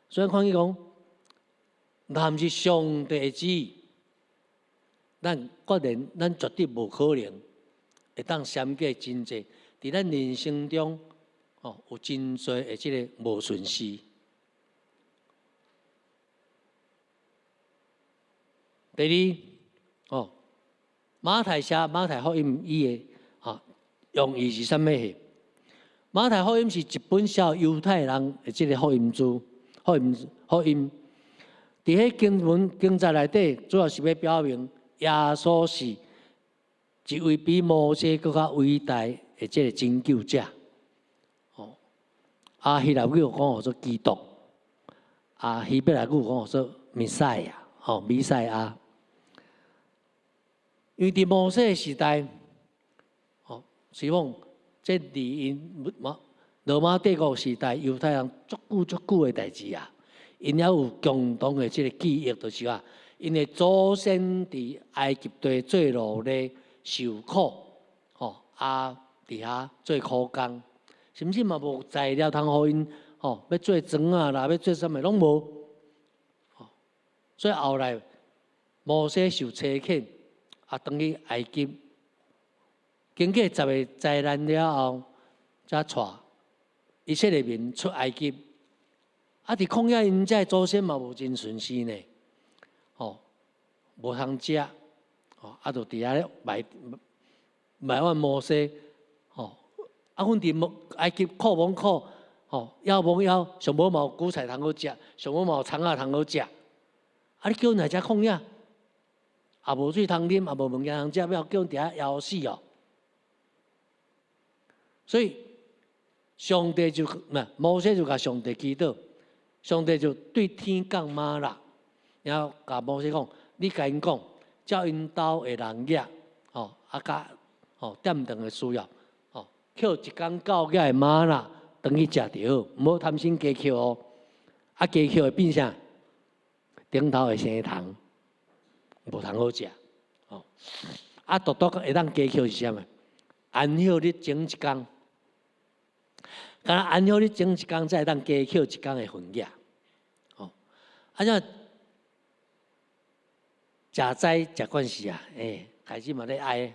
所以看見講，若毋是上帝的旨意，咱決然，咱絕對無可能會當閃過真濟。佇咱人生中，吼有真濟的這个無順時。第二，吼，馬太寫馬太福音伊的吼用意是啥物貨？馬太福音是一本寫猶太人的這个福音書，福音福音。佇彼經文經節內底，主要是欲表明耶穌是一位比摩西閣較偉大的這个拯救者。吼，啊，希臘語講號做基督，啊，希伯來語講號做彌賽亞，吼，彌賽亞。因為佇摩西時代，吼，是講這離𪜶羅羅馬帝國時代，猶太人足久足久的代誌啊，𪜶猶有共同的這个記憶，就是話，𪜶的祖先佇埃及地做奴隸受苦，吼，啊，佇遐做苦工，甚至嘛無材料通予𪜶，吼，欲做磚仔啦，欲做啥物攏無，吼，所以後來摩西受差遣。啊，轉去埃及，經過十个災難了後，才帶以色列民出埃及。啊，佇曠野，𪜶這祖先嘛無真順時呢，吼，無通食，吼，啊，就佇遐咧埋埋怨摩西，吼，啊，阮佇埃及苦罔苦，吼，枵罔枵，上無嘛有韭菜通好食，上無嘛有蔥仔通好食，啊，你叫阮來遮曠野？也無水通啉，也無物件通食，欲叫阮佇遐枵死哦！所以上帝就毋摩西就共上帝祈禱，上帝就對天降嗎哪，然後共摩西講：你共𪜶講，照𪜶兜的人額，吼，啊，佮吼踮頓的需要，吼，抾一工夠額的嗎哪，轉去食就好，毋好貪心加抾哦。啊，加抾會變啥？頂頭會生蟲。無通好食，吼！啊，獨獨會當加抾是啥物？安息日前一工，敢若安息日前一工才會當加抾一工的份額，吼！啊，這食齋食慣勢啊，欸，開始嘛咧哀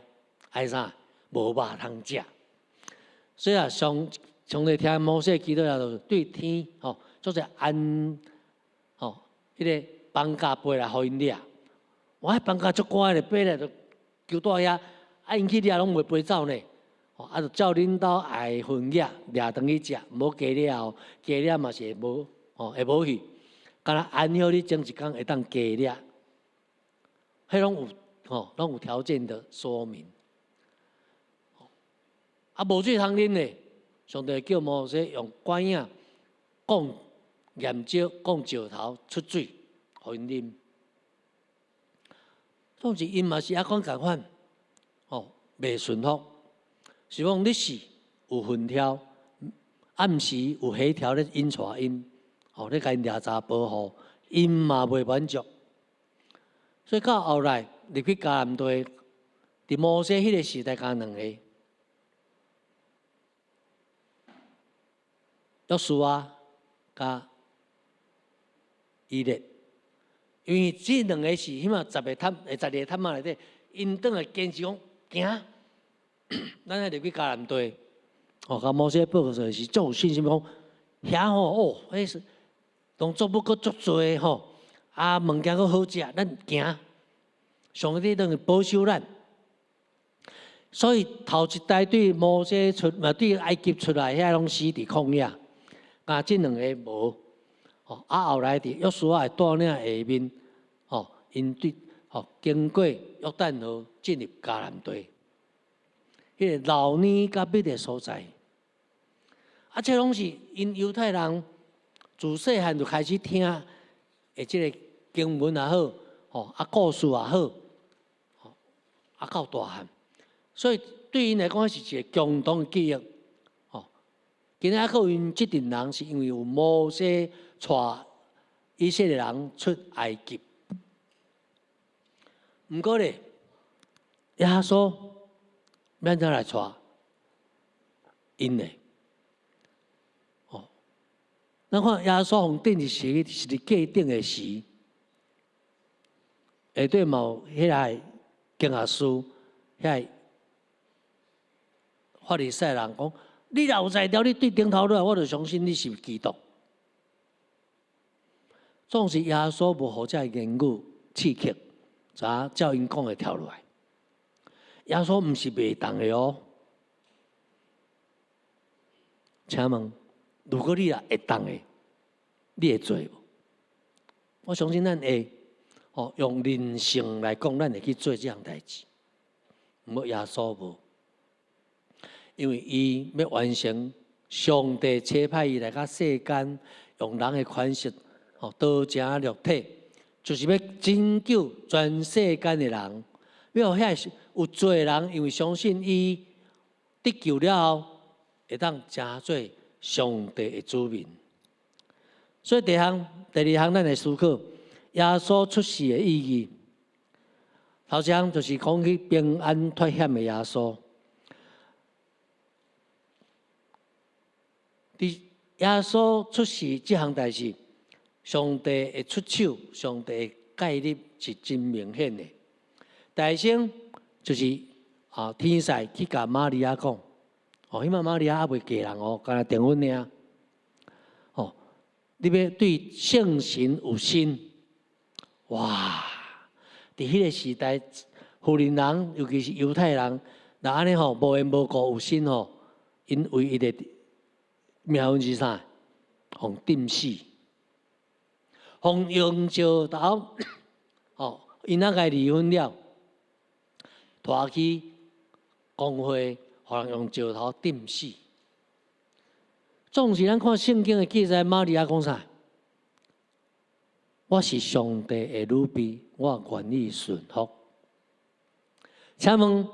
哀啥？無肉通食，所以啊，上上帝聽摩西祈禱了，就對天吼，做者按吼，彼个放假飛來予𪜶掠。哇！彼放假足寒的，飛來就球蹛遐，啊，𪜶去掠攏袂飛走呢。啊，就照恁兜愛份額掠轉去食，毋好加掠哦，加掠嘛是會無吼，會無去。敢若安息日前一工會當加掠，彼攏有吼，攏有條件的說明。啊，無水通啉咧，上帝叫摩西用拐仔降岩石、降石頭出水，予𪜶啉。總是𪜶嘛是猶閣共款，袂順服，是講日時有雲柱，暗時有火柱咧引帶𪜶，吼咧共𪜶掠查保護，𪜶嘛袂滿足。所以到後來入去迦南地，佇摩西彼個時代，敢兩個約書亞佮以勒，因為這兩個是彼馬十个探，十二个探馬內底，𪜶轉來堅持講行，咱愛入去迦南地。哦，共摩西報告說是足有信心講，遐吼哦，彼是農作物閣足濟吼，啊物件閣好食，咱行。上帝當保守咱，所以頭一代對摩西出，嘛對埃及出來，遐攏死佇曠野，敢這兩个無。吼，啊後來佇約書亞的帶領下面，吼，𪜶對，吼經過約旦河進入迦南地，彼个流奶佮蜜的所在。啊，這攏是𪜶猶太人自細漢就開始聽的這个經文也好，吼啊故事也好，吼啊到大漢，所以對𪜶來講是一个共同的記憶。吼，今仔閣有𪜶這陣人，是因為有摩西帶以色列人出埃及。毋過咧，耶穌欲按怎來帶𪜶咧？哦，咱看耶穌予釘佇時是佇過頂的時，下底嘛有彼个經學師，遐个法利賽人講：你若有才調，你對頂頭落來，我就相信你是基督。總是耶穌無予這个言語刺激，知影照𪜶講的跳落來。耶穌毋是袂當的哦。請問，如果你若會當的，你會做無？我相信咱會，哦，用人性來講，咱會去做這項代誌。毋過耶穌無，因為伊欲完成上帝差派伊來到世間，用人的款式，哦，道成肉體，就是欲拯救全世間的人。欲予遐有罪的人，因為相信伊得救了後，會當成做上帝的子民。所以第一項、第二項，咱來思考耶穌出世的意義。頭一項就是講起平安脫險的耶穌。佇耶穌出世這項代誌，上帝的出手、上帝的介入是真明顯的。第一先就是啊，天使去共瑪利亞講，哦，彼擺瑪利亞猶未嫁人哦，干焦訂婚爾。哦，你欲對聖神有身，哇！佇彼个時代，婦人人，尤其是猶太人，若按呢吼，無緣無故有身吼，𪜶唯一的命運是啥？予釘死，予用石頭，吼，𪜶仔共離婚了，拖去公會，予人用石頭釘死。總是咱看聖經的記載，瑪利亞講啥？我是上帝的女婢，我願意順服。請問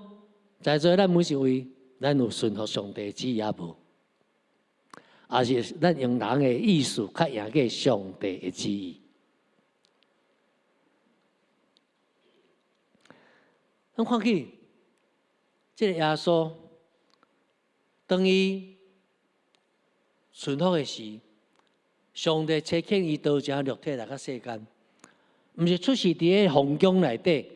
在座咱每一位，咱有順服上帝旨意無？抑是咱用人的意思較贏過上帝的旨意？咱看起這个耶穌，當伊順服的時，上帝差遣伊道成肉體來到世間，毋是出世佇个皇宮內底，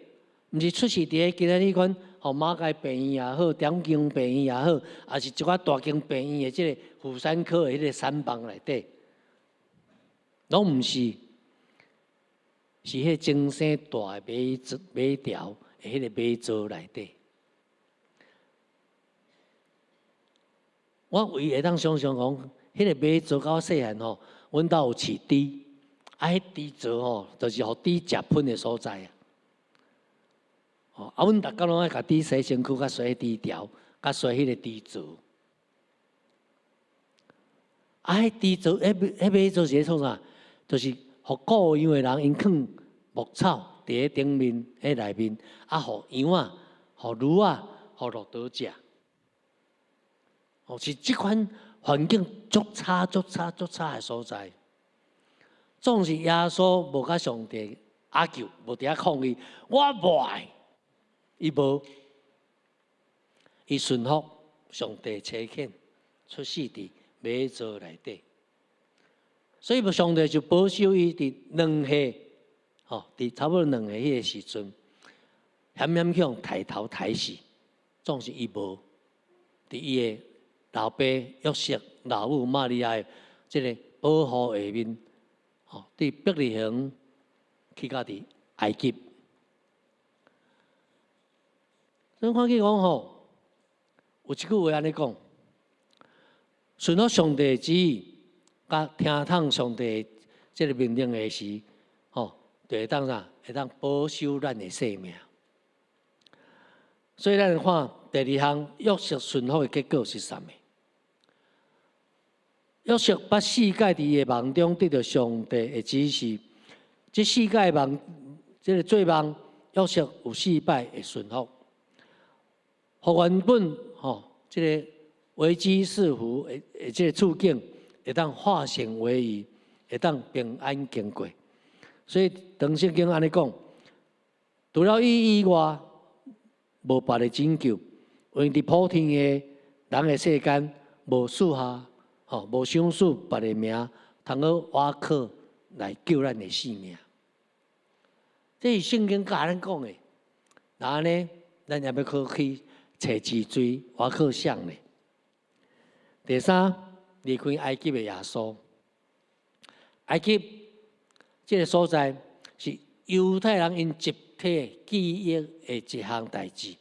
毋是出世佇个今仔日款，吼馬偕病院也好，長庚病院也好，抑是一寡大間病院的這个婦產科的彼个產房內底，攏毋是，是彼个增生大的馬馬條的彼個馬槽內底。我唯一會當想像講，彼个馬槽到我細漢吼，阮兜有飼豬，啊，彼豬槽吼，就是予豬食糞的所在啊。吼，啊，阮逐工攏愛共豬洗身軀，佮洗豬條，佮洗彼个豬槽。啊，彼豬槽，彼馬槽是咧創啥？就是予顧羊的人，𪜶囥牧草佇咧頂面，彼內面，啊，予羊仔、予驢仔、予駱駝食。哦，是這款環境足差、足差、足差的所在。總是耶穌無共上帝阿求，無佇遐抗議，我無愛，伊無，伊順服上帝差遣，出世佇馬槽內底。所以，上帝就保守伊佇兩歲，吼，佇差不多兩歲彼個時陣，險險去予刣頭刣死，總是伊無，佇伊的老爸約瑟、老母瑪利亞的這个保護下面，吼，佇伯利恆去到佇埃及。所以看見講吼，有一句話按呢講：順服上帝旨意，佮聽從上帝這个命令的時，吼，就會當啥？會當保守咱的性命。所以咱看第二項約瑟順服的結果是啥物？約瑟捌四擺佇伊的夢中得著上帝的指示，這四擺夢，這个做夢，約瑟有四擺會順服。予原本吼，這个危機四伏的這个處境，會當化險為夷，會當平安經過。所以當聖經按呢講，除了伊以外，無別个拯救，因為佇普天的人的世間，無賜下。吼，無賞賜別个名，通好倚靠來救咱的性命。這是聖經共咱講的。那按呢，咱也欲閣去揣治罪，倚靠誰呢？第三，離開埃及的耶穌。埃及這个所在是猶太人𪜶集體記憶的一項代誌，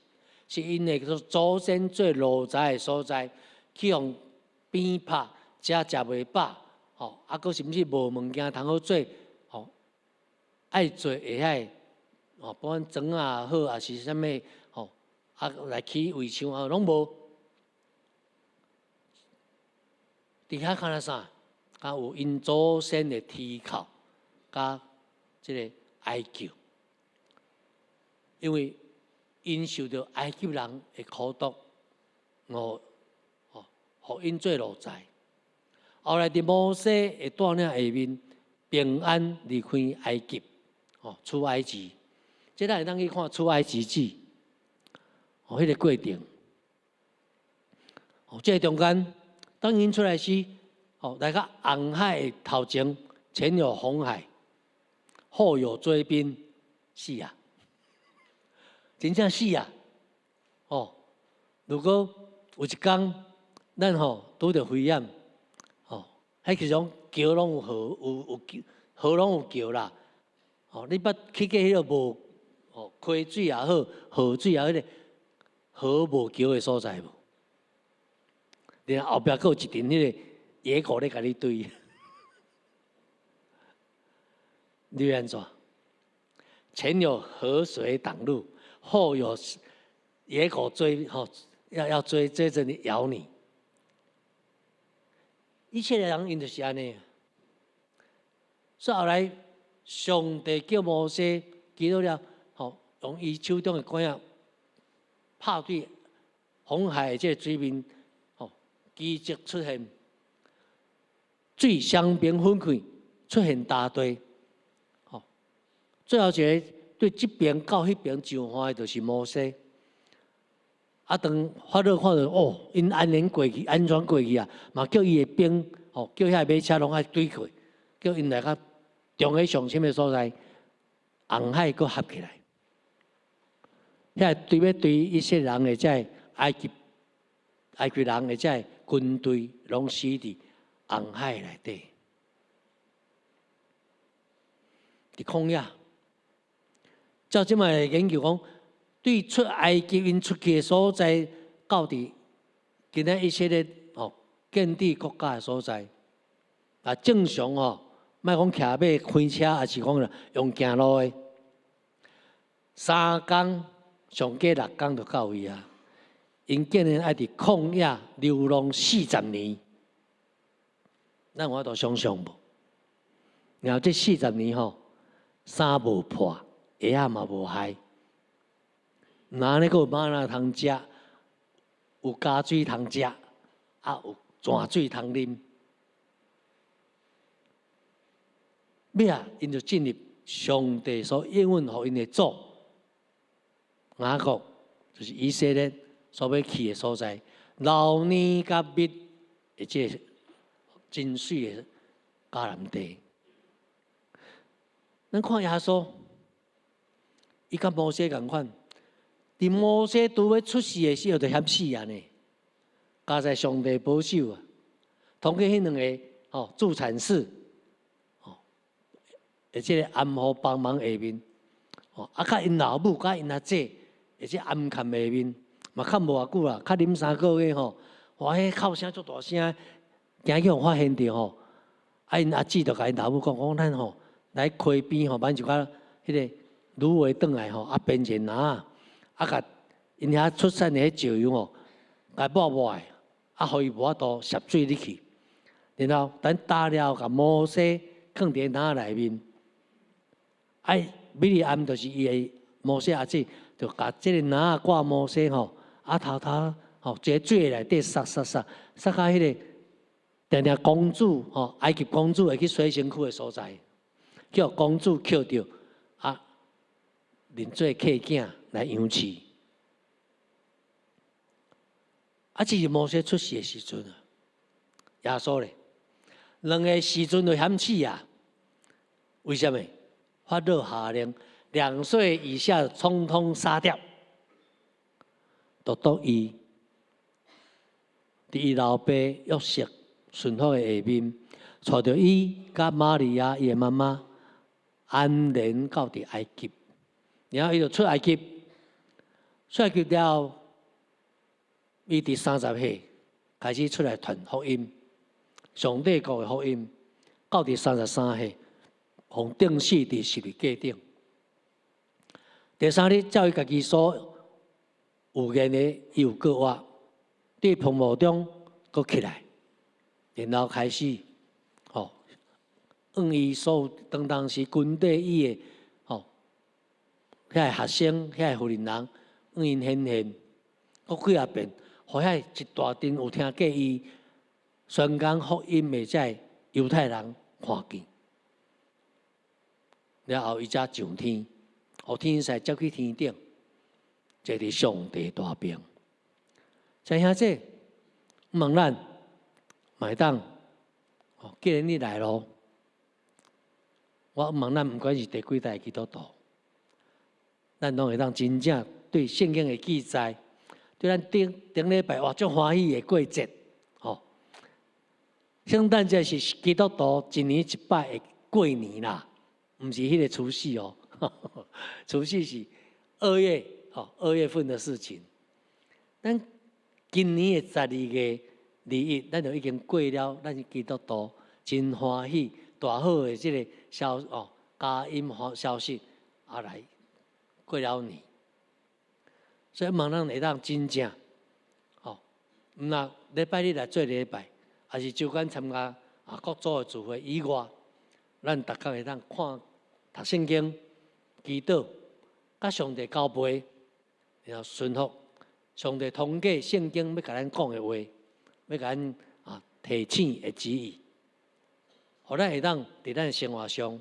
是𪜶的祖先做奴才的所在，去予鞭拍，食食袂飽，吼，啊，閣甚至無物件通好做，吼，愛做會曉，吼，不管磚仔也好，抑是啥物，吼，啊，來起圍牆啊，攏無。佇遐看著啥？敢有𪜶祖先的啼哭，佮這个哀求，因為𪜶受著埃及人的苦毒，哦，吼，予𪜶做奴才。後來佇摩西的帶領下面，平安離開埃及，吼，出埃及。這咱會當去看出埃及記，哦，彼个過程。哦，這个中間，當𪜶出來時，哦，來到紅海的頭前，前有紅海，後有追兵，死啊！真正死啊！哦，如果有一工，咱吼拄著危險，吼，彼其實橋攏有河，有有橋，河攏有橋啦。吼，你捌去過彼个無吼溪水也好，河水也好，彼个河無橋的所在無？然後後壁閣有一陣彼个野狗咧共你追，你欲按怎？前有河水擋路，後有野狗追，吼，要追追著你咬你。以色列人𪜶就是按呢。所以後來上帝叫摩西祈禱了，吼，用伊手中的棍仔拍對紅海的這个水面，吼，奇蹟出現，水雙邊分開，出現大地，吼，最後一个對這邊到彼邊上岸的，就是摩西。啊，當法老看著哦，𪜶安然過去，安全過去啊，嘛叫伊的兵，吼，叫遐馬車攏愛對過，叫𪜶來到中海上深的所在，紅海閣合起來。遐對欲追以色列人的這个埃及埃及人的這个軍隊，攏死佇紅海內底，佇曠野。照這擺的研究講，對出埃及𪜶出去的所在，到佇今仔以色列吼建立國家的所在，啊正常吼，莫講騎馬開車，抑是講用行路的，三工上加六工就到位啊。𪜶竟然愛佇曠野流浪四十年，咱有法度想像無？然後這四十年吼，衫無破，鞋仔嘛無害，哪呢閣有嗎哪通食？有加水通食，啊有泉水通啉。尾仔，𪜶就進入上帝所應允予𪜶的祖雅各，就是以色列所欲去的所在，流奶佮蜜的這个真媠的迦南地。咱看耶穌，伊佮摩西仝款，佇摩西拄欲出世的時候就險死啊呢，佳哉上帝保守啊，通過彼兩个吼助產士，吼，的這个暗號幫忙下面，吼，啊，佮𪜶老母佮𪜶阿姐，的這暗崁下面，嘛較無偌久啦，較啉3個月吼，哇，彼哭聲足大聲，驚去予發現著吼，啊，𪜶阿姊就共𪜶老母講，講咱吼來溪邊吼，挽一寡彼个蘆葦轉來吼，啊編一個籃，啊，共𪜶遐出產的彼石油吼，共抹抹的，啊，予伊無法度涉水入去。然後等焦了，共摩西囥佇籃內面。啊，米利暗就是伊的摩西阿姊，就共這个籃掛摩西吼，啊偷偷吼，佇水內底捒捒捒，捒到彼个定定公主吼，埃及公主會去洗身軀的所在，叫公主抾著，啊，認做契囝來養飼。啊，這是摩西出世的時陣啊，耶穌咧，兩个時陣就險死啊！為啥物？法老下令，2歲以下統統殺掉。獨獨伊，佇伊老爸約瑟順服的下面，帶著伊佮瑪利亞伊的媽媽安然到佇埃及，然後伊就出埃及，出埃及了後，伊佇30歲開始出來傳福音，上帝國的福音，到佇33歲，予釘死佇十字架頂。第三日，照伊家己所預言的，伊有過活，佇墳墓中閣起來，然後開始，吼，向伊所有當當時軍隊伊的，吼，遐个學生、遐个婦人人，向𪜶顯現，閣幾仔遍，予遐一大陣有聽過伊宣講福音的這个猶太人看見，了後伊才上天，予天使接去天頂，坐佇上帝大爿。親兄弟，問咱嘛會當，既然你來咯，我問咱，毋管是第幾代基督徒，咱攏會當真正對聖經的記載，對咱頂頂禮拜哇足歡喜的過節，吼，聖誕節是基督徒一年一擺的過年啦，毋是彼个除夕哦，除夕是二月，吼，2月份的事情。咱今年的12月21，咱就已經過了，咱是基督徒真歡喜、大好的這个消哦，佳音消息啊來過了年。所以望咱會當真正，吼，毋若禮拜日來做禮拜，抑是週間參加啊各組的聚會以外，咱逐工會當看讀聖經、祈禱、佮上帝交陪，然後順服上帝通過聖經欲共咱講的話，欲共咱啊提醒的旨意，予咱會當佇咱生活上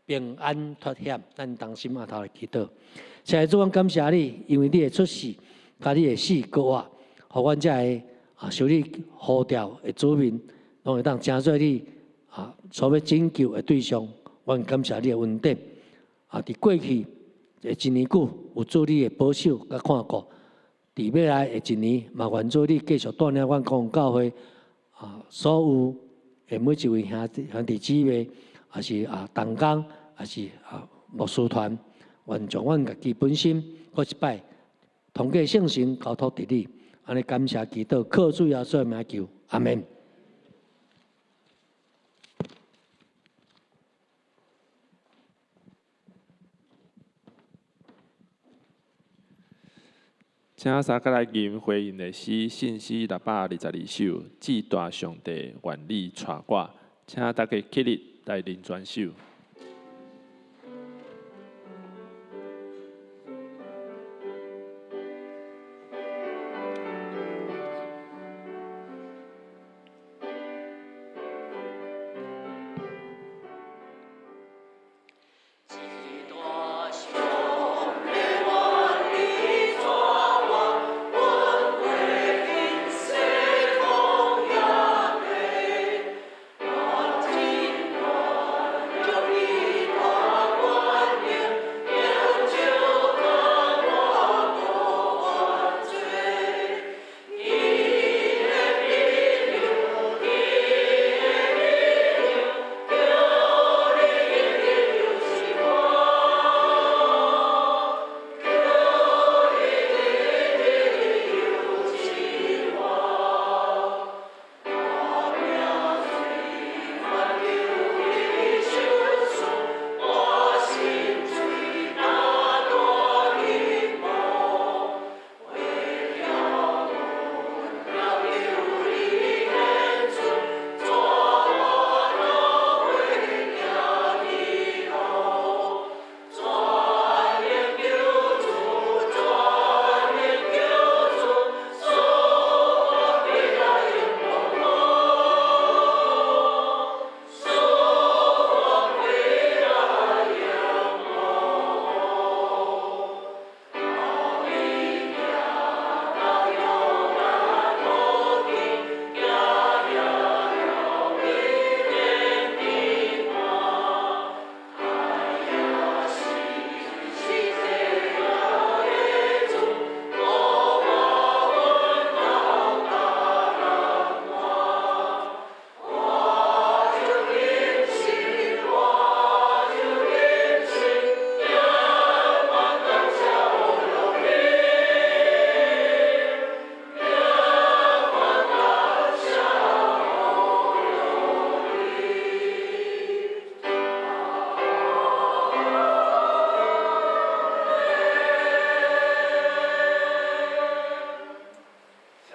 平安脫險。咱同心徛頭來祈禱。親愛的主，阮感謝你，因為你的出世，佮你的死閣活，予阮這个啊受你呼召的子民，攏會當成做你啊所欲拯救的對象。阮感謝你的恩典。啊，佇過去的一年久，有主你的保守佮看顧；佇欲來的一年，嘛願主你繼續帶領阮光教會啊，所有的每一位兄弟兄弟姊妹，抑是啊同工，抑是啊牧師團，願將阮家己本身，閣一擺通過聖神交託佇你，按呢感謝祈禱，靠主耶穌的名求，阿們。請三個來吟回應的詩，信詩622首，至大上帝願你帶我，請大家起立來認全首。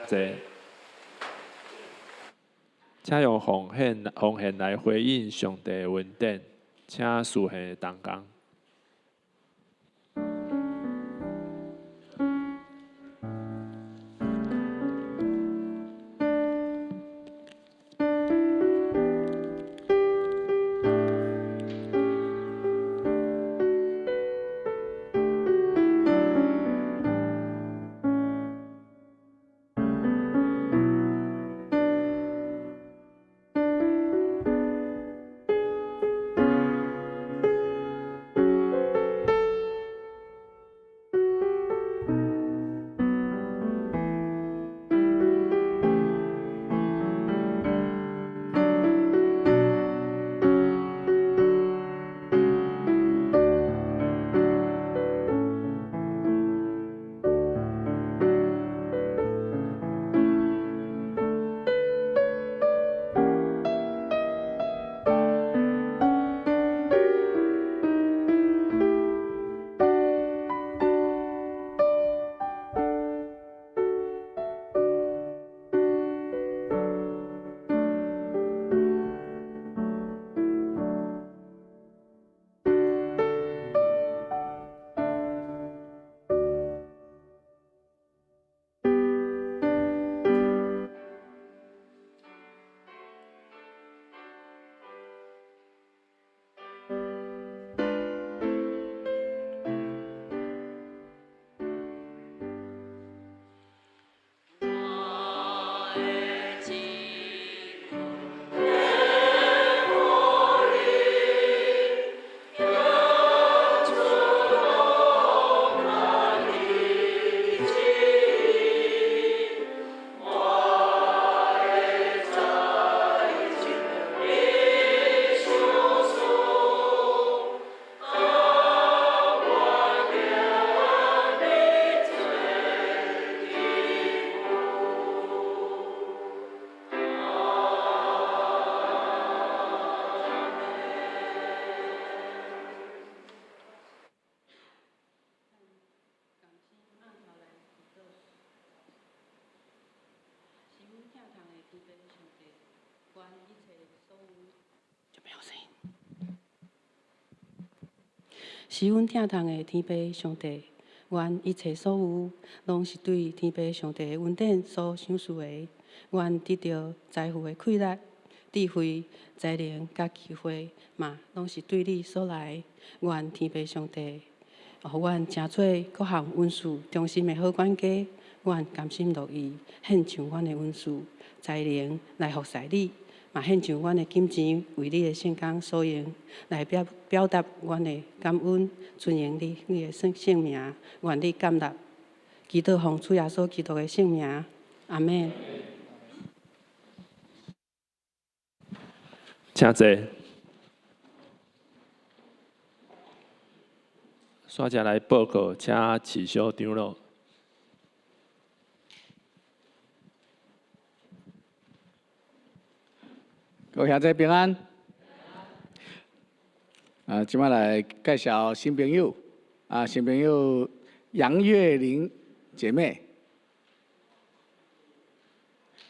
坐。請用奉獻奉獻來回應上帝的恩典，請司獻的同工。是阮疼痛的天父上帝，願一切所有，攏是對天父上帝的恩典所賞賜的。願得著財富的氣力、智慧、才能佮機會，嘛攏是對你所來。願天父上帝，予阮成做各項恩賜忠心的好管家。阮甘心樂意獻上阮的恩賜、才能來服侍你，嘛獻上阮的金錢為你的聖工所用，來表表達阮的感恩，尊榮你你的聖聖名，願你感納。祈禱奉主耶穌基督的聖名，阿們。請坐。煞才來報告，請市小長老。各位兄弟平安。啊，這擺來介紹新朋友。啊，新朋友楊月玲姐妹。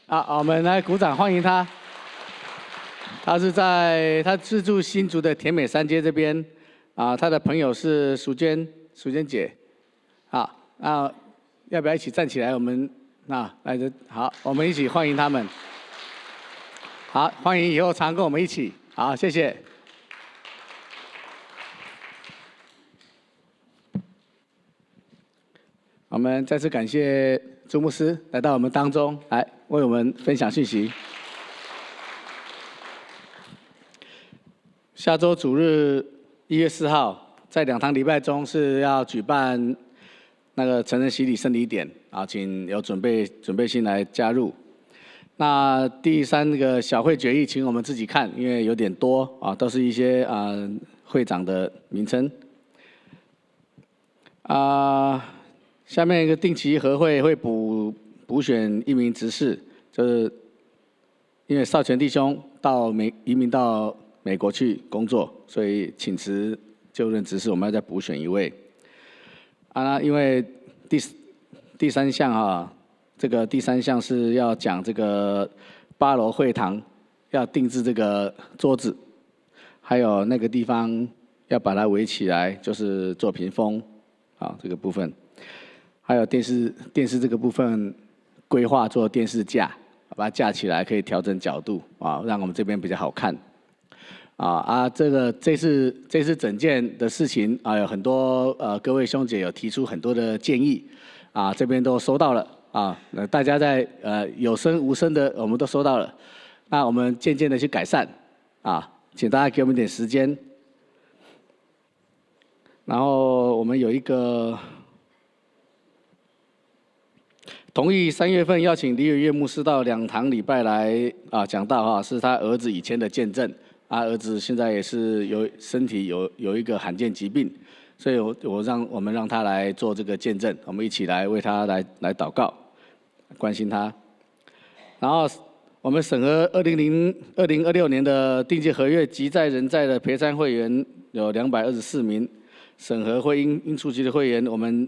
啊，我們來鼓掌歡迎她。她是住新竹的甜美三街這邊。啊，她的朋友是淑娟，淑娟姐。好，那要不要一起站起來？我們啊，來，好，我們一起歡迎他們。好，歡迎以後常跟我們一起。好，謝謝。我們再次感謝朱牧師來到我們當中，來為我們分享信息。下週主日1月4號，在兩堂禮拜中是要舉辦那個成人洗禮聖禮典啊，請有準備心來加入。那第三個小會決議，請我們自己看，因為有點多啊，都是一些啊會長的名稱。啊，下面一個定期合會會補選一名執事，就是因為少權弟兄移民到美國去工作，所以請辭就任執事，我們要再補選一位。啊，那因為第三項啊，这个第三项是要讲这个八楼会堂要定制这个桌子，还有那个地方要把它围起来，就是做屏风，啊，这个部分，还有电视这个部分规划做电视架，把它架起来可以调整角度啊，让我们这边比较好看。啊，这个这次整建的事情啊，有很多各位兄姐有提出很多的建议，啊，这边都收到了啊，那大家在有声无声的我们都收到了，那我们渐渐的去改善，啊，请大家给我们点时间。然后我们有一个同意3月份邀请李伟岳牧师到两堂礼拜来啊讲道哈，是他儿子以前的见证。他儿子现在也是有身体有一个罕见疾病，所以我们让他来做这个见证，我们一起来为他来祷告，关心他。然后我们审核2026年的订借合约及在人在的陪餐会员有224名，审核会应出席的会员，我们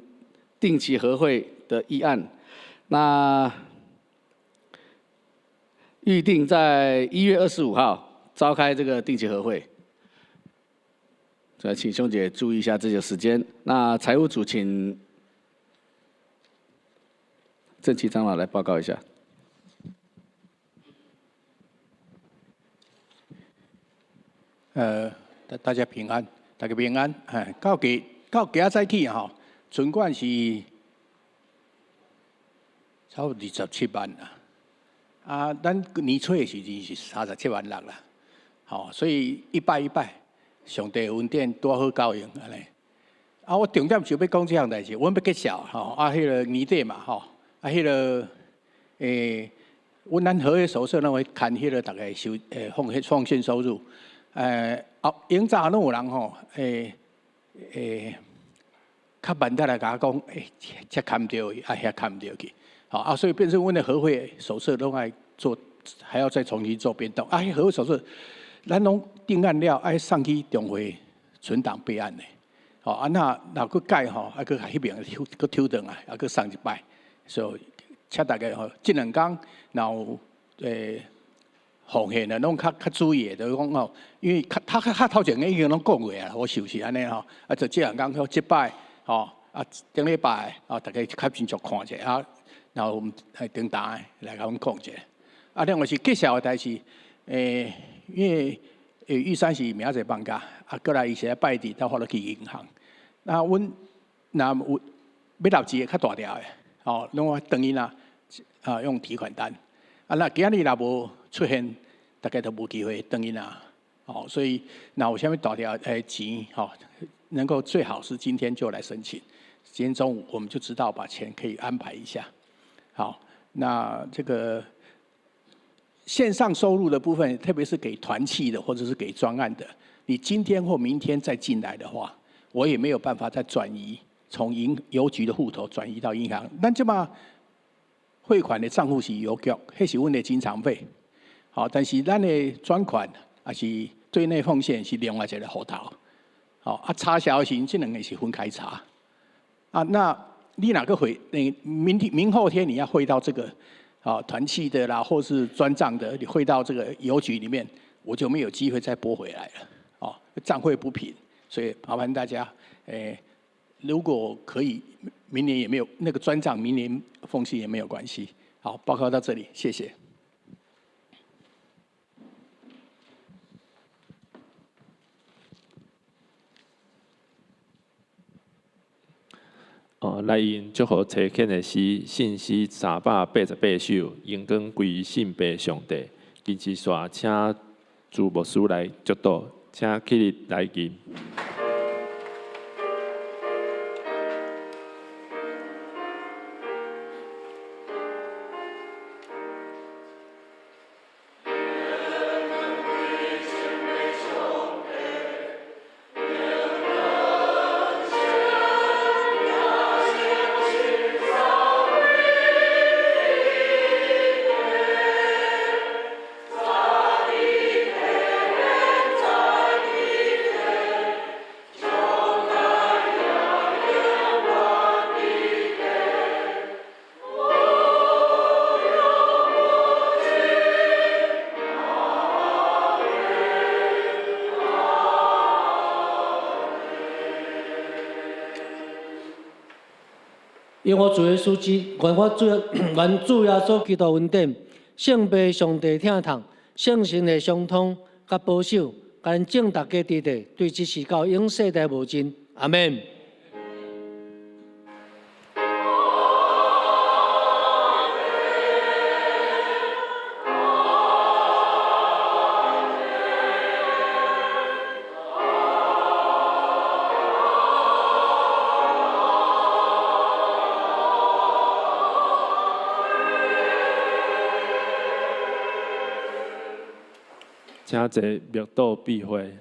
定期合会的议案，那预定在1月25号召开这个定期合会，所以请兄姐注意一下这个时间。那财务组请郑奇长老来报告一下。大家平安，大家平安。哎，到今仔早起吼，存款是差不多27万啦。啊，咱年初的时阵是37万6啦。吼，所以一摆一摆，上帝恩典拄好够用按呢。啊，我重点就欲讲这项代志，阮欲介绍吼，啊，彼个年底嘛吼，啊，彼个阮咱合约手册拢会牵彼个逐个收奉献收入，哦，永早拢有人吼，较慢才来共我讲，这牵著去，啊，遐牵毋著去，吼啊，所以变成阮的合会手册拢爱做，还要再重新做变动。啊，彼合会手册，咱拢定案了，爱送去中会存档备案的，吼啊，那若阁改吼，啊，阁共彼爿阁抽转来，啊，阁送一摆，所以请大家吼，这两工若有奉献的，拢较注意的，就是讲吼，因为较较较头前已经拢讲过啊，我想是按呢吼，啊，就这两工吼，这摆吼，啊，顶礼拜啊，大家较清楚看者啊，然后来顶单来共阮讲一下。啊，另外是介绍的代志，因为玉山是明仔载放假，啊，过来伊是拜日到法律去银行。那阮若有欲纳钱的较大条的，吼，拢爱转去啦，啊，用提款单。啊，那今日若无出现，大家都无机会转去啦。哦，所以若有啥物大条钱，吼，能够最好是今天就来申请。今天中午我们就知道把钱可以安排一下。好，那这个线上收入的部分，特别是给团契的或者是给专案的，你今天或明天再进来的话，我也没有办法再转移从邮局的户头转移到银行。咱这马汇款的账户是邮局，彼是阮的经常费。好，但是咱的专款也是对内奉献是另外一个户头。好，啊，查销的时，这两个是分开查。啊，那你若阁汇？你明天、明后天你要汇到这个，啊，团契的啦，或是专账的，你汇到这个邮局里面，我就没有机会再拨回来了。哦，账汇不平，所以麻烦大家，如果可以，明年也没有那个专账，明年奉献也没有关系。好，报告到这里，谢谢。哦，来用祝福差遣的诗，信诗388首，荣光归圣父上帝。今次煞请朱牧师来祝祷，请起立来敬。用我主耶穌基，願我主願主耶穌基督恩典，聖父上帝疼痛，聖神的相通佮保守，共咱眾逐家佇咧，對這時到永世代無盡。阿們。請坐，默禱閉會。